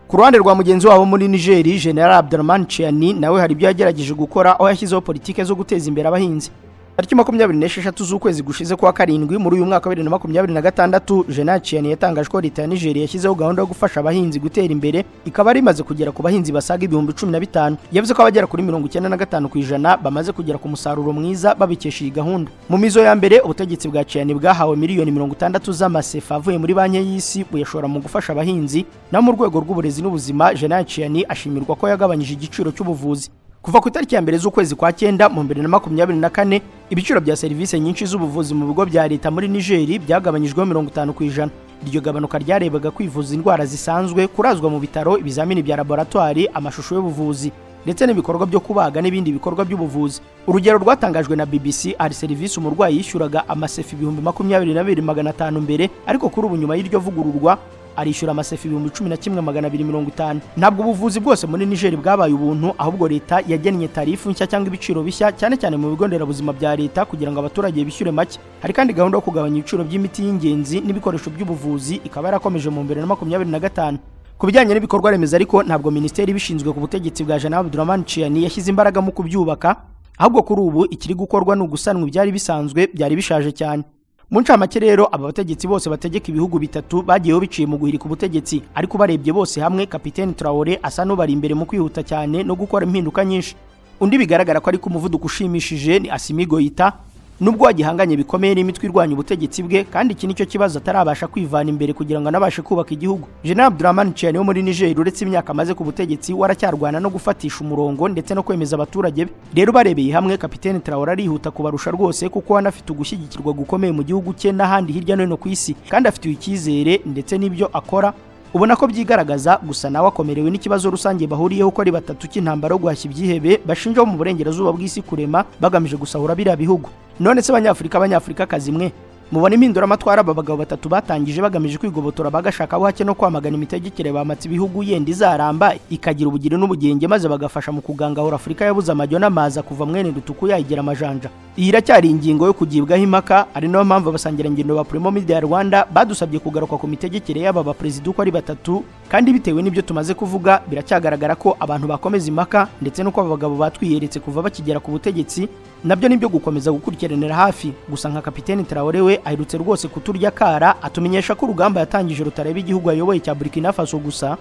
Ku ruhande rwa mugenzi wabo muri Nigeri, General Abdurrahman Tchiani, nawe hari ibyo yagerageje gukora, aho yashyizeho politike zo guteza imbere abahinzi. Tariki 26 z'ukwezi gushize kwa karindwi muri uyu mwaka wa 2026, General Tchiani yatangaje ko leta ya Nigeria yashyizeho gahunda yo gufasha abahinzi gutera imbere, ikaba ari imaze kugera ku bahinzi basaga 15,000. Yavuze ko abagera kuri 95% bamaze kugera ku musaruro mwiza babikesha iyi gahunda. Mu mizo ya mbere, ubutegetsi bwa Tchiani bwahawe miliyoni 60 z'amasefa avuye muri Banki y'Isi, buyashora mu gufasha abahinzi. Naho mu rwego rw'uburezi n'ubuzima, General Tchiani ashimirwa ko yagabanyije igiciro cy'ubuvuzi. Kuva ku itariki ya 1 z'ukwezi kwa cyenda mu 2024, ibiciro bya serivisi nyinshi z'ubuvuzi mu bigo bya leta muri Nigeri byagabanyijweho 50%. Iryo gabanuka ryarebaga kwivuza indwara zisanzwe, kurazwa mu bitaro, ibizamini bya laboratwari, amashusho y'ubuvuzi ndetse n'ibikorwa byo kubaga n'ibindi bikorwa by'ubuvuzi. Urugero rwatangajwe na BBC, hari serivisi umurwayi yishyuraga amasefa 22,500 mbere, ariko kuri ubu nyuma y'iryo vugururwa arishyura amasefa 11,250. Ntabwo ubuvuzi bwose muri Niger bwabaye ubuntu, ahubwo leta yagennye tarifu nshya cyangwa ibiciro bishya, cyane cyane mu bigo nderabuzima bya leta, kugira ngo abaturage bishyure make. Hari kandi gahunda yo kugabanya ibiciro by'imiti y'ingenzi n'ibikoresho by'ubuvuzi, ikaba yarakomeje mu 2025. Ku bijyanye n'ibikorwa remezo ariko, ntabwo minisiteri ibishinzwe ku butegetsi bwa General Abdurrahman Tchiani yashyize imbaraga mu kubyubaka, ahubwo kuri ubu ikiri gukorwa ni ugusanwa ibyari bisanzwe byari bishaje cyane. Mu ncamake rero, aba bategetsi bose bategeka ibihugu bitatu bagiyeho biciye mu guhirika ubutegetsi, ariko ubarebye bose hamwe, Kapiteni Traore asa n'ubari imbere mu kwihuta cyane no gukora impinduka nyinshi. Undi bigaragara ko ari ku muvuduko ushimishije ni Assimi Goita, nubwo wagihanganye bikomeye n'imitwe irwanya ubutegetsi bwe, kandi iki nicyo kibazo atarabasha kwivana imbere kugira ngo anabashe kubaka igihugu. General Abdurrahman Tchiani wo muri Niger, uretse imyaka amaze ku butegetsi, waracyarwana no gufatisha umurongo ndetse no kwemeza abaturage be. Rero barebeye hamwe, Kapiteni Traore arihuta kubarusha rwose, kuko anafite ugushyigikirwa gukomeye mu gihugu cye n'ahandi hirya no hino ku isi, kandi afitiwe icyizere ndetse n'ibyo akora ubona ko byigaragaza. Gusa nawe akomerewe n'ikibazo rusange bahuriyeho uko ari batatu cy'intambara yo guhashya ibyihebe bashinja bo mu burengerazuba bw'isi kurema bagamije gusahura biriya bihugu. None se Abanyafurika, Abanyafurikakazi mwe, mubona impinduramatwara aba bagabo batatu batangije bagamije kwigobotora bagashaka buhake no kwamagana imitegekere bamatse ibihugu yenda izaramba, ikagira ubugire n'ubugenge, maze bagafasha mu kugangahura Afurika yabuze amajyo n'amaza kuva mwene rutuku yayigira amajanja? Iyi iracyari ingingo yo kugibwaho impaka, ari nayo mpamvu abasangirangendo ba Primo Media Rwanda badusabye kugaruka ku mitegekere y'aba baperezida uko ari batatu. Kandi bitewe n'ibyo tumaze kuvuga, biracyagaragara ko abantu bakomeza impaka, ndetse n'uko aba bagabo batwiyeretse kuva bakigera ku butegetsi nabyo nibyo gukomeza gukurikiranira hafi. Gusa nka Kapiteni Traore we aherutse rwose kuturya kara, atumenyesha ko urugamba yatangije rutareba igihugu ayoboye cya Burkina Faso gusa,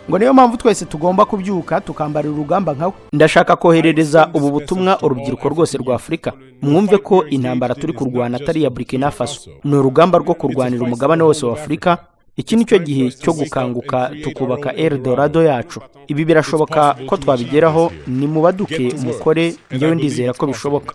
ngo niyo mpamvu twese tugomba kubyuka tukambarira urugamba nkawe. Ndashaka koherereza ubu butumwa urubyiruko rwose rwa Afurika: mwumve ko intambara turi kurwana atari iya Burkina Faso, ni urugamba rwo kurwanira umugabane wose wa Afurika. Iki ni cyo gihe cyo gukanguka, tukubaka El Dorado yacu. Ibi birashoboka ko twabigeraho. Ni mubaduke mukore, njyewe ndizera ko bishoboka.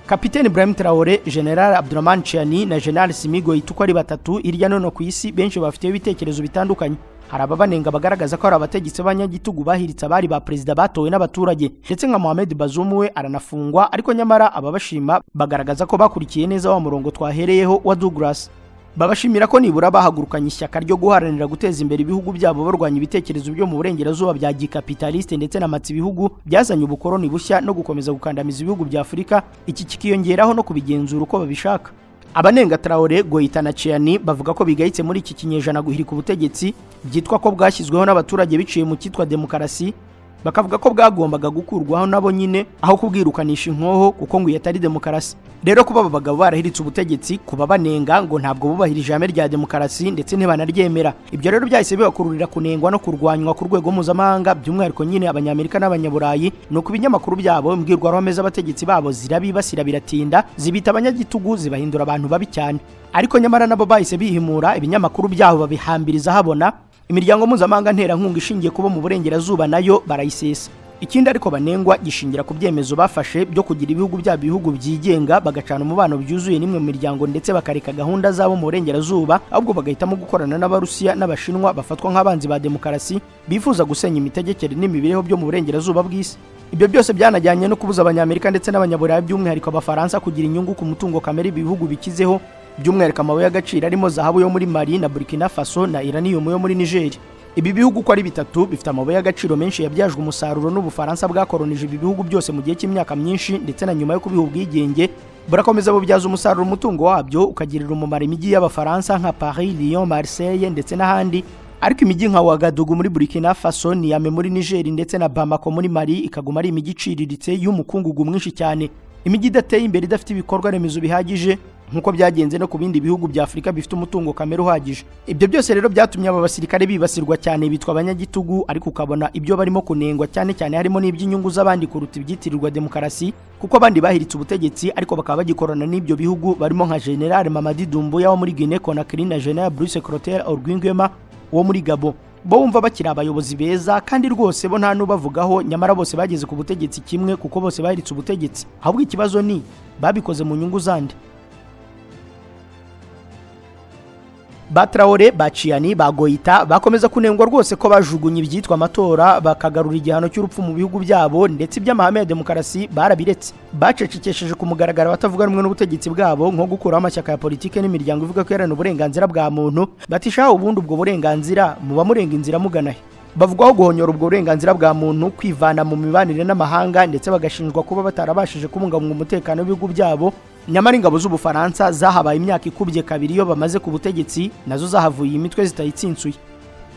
Kapiteni Ibrahim Traore, General Abdurrahman Chiani na General Assimi Goïta, uko ari batatu, hirya no hino ku isi benshi bafite ibitekerezo bitandukanye. Hari ababanenga bagaragaza ko ari abategetsi b'abanyagitugu bahiritse abari ba perezida batowe n'abaturage, ndetse nka Mohamed Bazoum we aranafungwa. Ariko nyamara ababashima bagaragaza ko bakurikiye neza wa murongo twahereyeho wa Douglas. Babashimira ko nibura bahagurukanye ishyaka ryo guharanira guteza imbere ibihugu byabo, barwanya ibitekerezo byo mu burengerazuba bya gikapitaliste ndetse na matsi ibihugu byazanye ubukoroni bushya no gukomeza gukandamiza ibihugu bya Afurika, iki kikiyongeraho no kubigenzura uko babishaka. Abanenga Traore, Goïta na Chiani bavuga ko bigayitse muri iki kinyejana guhirika ubutegetsi byitwa ko bwashyizweho n'abaturage biciye mu cyitwa demokarasi, bakavuga ko bwagombaga gukurwaho nabo nyine aho kubwirukanisha inkoho, kuko ngo iyo atari demokarasi. Rero kuba aba bagabo barahiritse ubutegetsi, kuba banenga ngo ntabwo bubahirije ihame rya demokarasi ndetse ntibanaryemera. Ibyo rero byahise bibakururira kunengwa no kurwanywa ku rwego mpuzamahanga, by'umwihariko nyine Abanyamerika n'Abanyaburayi. Ni uko ibinyamakuru byabo, imbwirwaruhame z'abategetsi babo zirabibasira biratinda, zibita abanyagitugu, zibahindura abantu babi cyane. Ariko nyamara nabo bahise bihimura, ibinyamakuru byabo babihambiriza habona, imiryango mpuzamahanga nterankunga ishingiye kuba mu burengerazuba nayo barayisesa. Ikindi ariko banengwa gishingira ku byemezo bafashe byo kugira ibihugu byabo ibihugu byigenga, bagacana umubano byuzuye n'imwe mu miryango, ndetse bakareka gahunda zabo mu burengerazuba, ahubwo bagahitamo gukorana n'Abarusiya n'Abashinwa bafatwa nk'abanzi ba demokarasi, bifuza gusenya imitegekere n'imibereho byo mu burengerazuba bw'isi. Ibyo byose byanajyanye no kubuza Abanyamerika ndetse n'Abanyaburayi, by'umwihariko Abafaransa, kugira inyungu ku mutungo kamere ibi bihugu bikizeho, by'umwihariko amabuye y'agaciro arimo zahabu yo muri Mali na Burkina Faso na uranium yo muri Niger. Ibi bihugu uko ari bitatu bifite amabuye y'agaciro menshi yabyajwe umusaruro n'Ubufaransa bwakoronije ibi bihugu byose mu gihe cy'imyaka myinshi, ndetse na nyuma yo kubiha ubwigenge burakomeza bubyaza umusaruro umutungo wabyo, ukagirira umumaro imijyi y'Abafaransa nka Paris, Lyon, Marseille ndetse n'ahandi. Ariko imijyi nka Ouagadougou muri Burkina Faso, Niamey muri Niger ndetse na Bamako muri Mali ikaguma ari imijyi iciriritse y'umukungugu mwinshi cyane, imijyi idateye imbere, idafite ibikorwa remezo bihagije, nk'uko byagenze no ku bindi bihugu bya Afurika bifite umutungo kamere uhagije. Ibyo byose rero byatumye aba basirikare bibasirwa cyane, bitwa abanyagitugu. Ariko ukabona ibyo barimo kunengwa cyane cyane harimo n'iby'inyungu z'abandi kuruta ibyitirirwa demokarasi, kuko abandi bahiritse ubutegetsi ariko bakaba bagikorana n'ibyo bihugu, barimo nka General Mamadi Doumbouya wo muri Guinea Conakry na General Brice Clotaire Oligui Nguema wo muri Gabon. Bo wumva bakiri abayobozi beza kandi rwose bo nta n'ubavugaho, nyamara bose bageze ku butegetsi kimwe, kuko bose bahiritse ubutegetsi. Ahubwo ikibazo ni babikoze mu nyungu zande? Ba Traore, ba Chiani, ba Goïta bakomeza kunengwa rwose ko bajugunye ibyitwa amatora, bakagarura igihano cy'urupfu mu bihugu byabo, ndetse iby'amahame ya demokarasi barabiretse. Bacecekesheje ku mugaragaro abatavuga rumwe n'ubutegetsi bwabo, nko gukuraho amashyaka ya politike n'imiryango ivuga ko iharanira uburenganzira bwa muntu. Batishaho ubundi ubwo burenganzira muba murenga inzira mugana he? Bavugwaho guhonyora ubwo burenganzira bwa muntu, kwivana mu mibanire n'amahanga, ndetse bagashinjwa kuba batarabashije kubungabunga umutekano w'ibihugu byabo. Nyamara ingabo z'Ubufaransa zahabaye imyaka ikubye kabiri iyo bamaze ku butegetsi, nazo zahavuye imitwe zitayitsinsuye.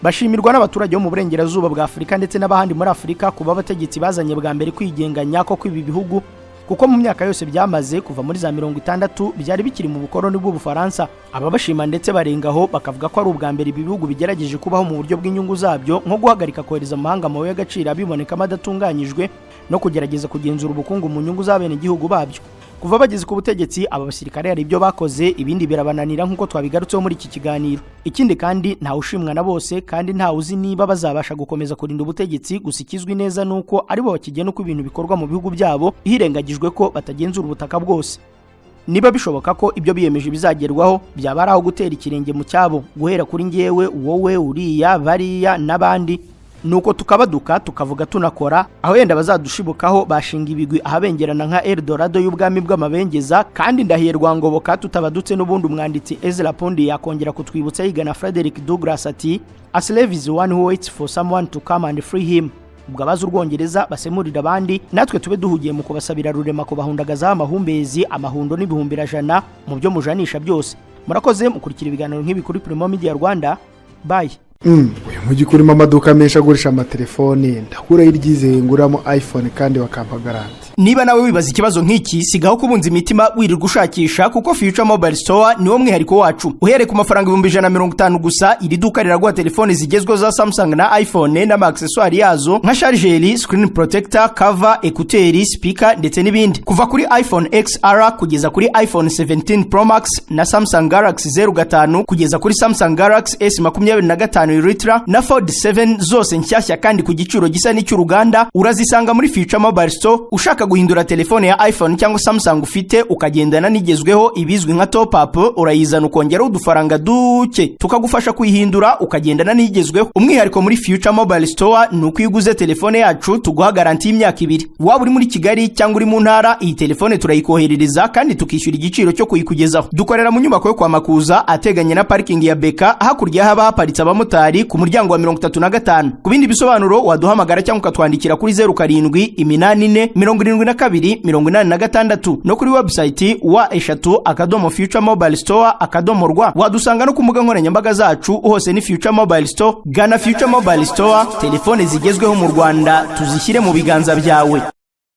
Bashimirwa n'abaturage bo mu burengerazuba bwa Afurika ndetse n'abahandi muri Afurika kuba abategetsi bazanye bwa mbere kwigenga nyako kw'ibi bihugu, kuko mu myaka yose byamaze kuva muri za 60 byari bikiri mu bukoroni bw'Ubufaransa. Ababashima ndetse barengaho bakavuga ko ari ubwa mbere ibi bihugu bigerageje kubaho mu buryo bw'inyungu zabyo, nko guhagarika kohereza amahanga amabuye y'agaciro abibonekamo adatunganyijwe, no kugerageza kugenzura ubukungu mu nyungu z'abenegihugu babyo. Kuva bageze ku butegetsi, aba basirikare hari ibyo bakoze, ibindi birabananira, nk'uko twabigarutseho muri iki kiganiro. Ikindi kandi, ntawe ushimwa na bose, kandi ntawe uzi niba bazabasha gukomeza kurinda ubutegetsi. Gusa ikizwi neza ni uko aribo bakigena uko ibintu bikorwa mu bihugu byabo, hirengagijwe ko batagenzura ubutaka bwose. Niba bishoboka ko ibyo biyemeje bizagerwaho, byaba ari aho gutera ikirenge mu cyabo, guhera kuri ngewe, wowe, uriya, bariya n'abandi, nuko tukabaduka tukavuga tunakora. Aho yenda bazadushibukaho bashinga ibigwi ahabengerana nka El Dorado y'ubwami bw'amabengeza. Kandi ndahiye Rwangoboka tutabadutse n'ubundi, umwanditsi Ezra Pound yakongera kutwibutsa yigana Frederick Douglass ati: "A slave is one who waits for someone to come and free him." Ubwo abazi Urwongereza basemurira abandi, natwe tube duhugiye mu kubasabira Rurema kubahundagazaho amahumbezi, amahundo n'ibihumbirajana mu byo mujanisha byose. Murakoze mukurikira ibiganiro nk'ibi kuri Primo Media Rwanda. Bye. Uyu mujyi urimo amaduka menshi agurisha amatelefoni, ndakuraho iryizeye nguramo iPhone kandi bakampa garanti? Niba nawe wibaza ikibazo nk'iki, sigaho kubunza imitima wirirwa ushakisha, kuko Future Mobile Store niwo mwihariko wacu. Uhereye ku mafaranga 150,000 gusa, iri duka riraguha telefoni zigezweho za Samsung na iPhone n'ama accessoires yazo nka charger, screen protector, cover, écouteurs, speaker ndetse n'ibindi, kuva kuri iPhone XR kugeza kuri iPhone 17 Pro Max na Samsung Galaxy 05 kugeza kuri Samsung Galaxy S 25 Ultra na Fold 7, zose nshyashya kandi ku giciro gisa n'icy'uruganda, urazisanga muri Future Mobile Store. Ushaka guhindura telefone ya iPhone cyangwa Samsung ufite ukagendana n'igezweho, ibizwi nka top up, urayizana ukongeraho udufaranga duke tukagufasha kuyihindura ukagendana n'igezweho. Umwihariko muri Future Mobile Store ni uko iyo uguze telefone yacu tuguha garanti y'imyaka 2. Waba uri muri Kigali cyangwa uri mu ntara, iyi telefone turayikoherereza kandi tukishyura igiciro cyo kuyikugezaho. Dukorera mu nyubako yo kwa Makuza ateganye na parikingi ya Beka, hakurya haba haparitse abamotari, ku muryango wa 35. Ku bindi bisobanuro waduhamagara cyangwa ukatwandikira kuri 0784 72 86 no kuri website www.futuremobilestore.rw. Wadusanga no ku mbuga nkoranyambaga zacu, hose ni Future Mobile Store. Gana Future Mobile Store, telefone zigezweho mu Rwanda tuzishyire mu biganza byawe.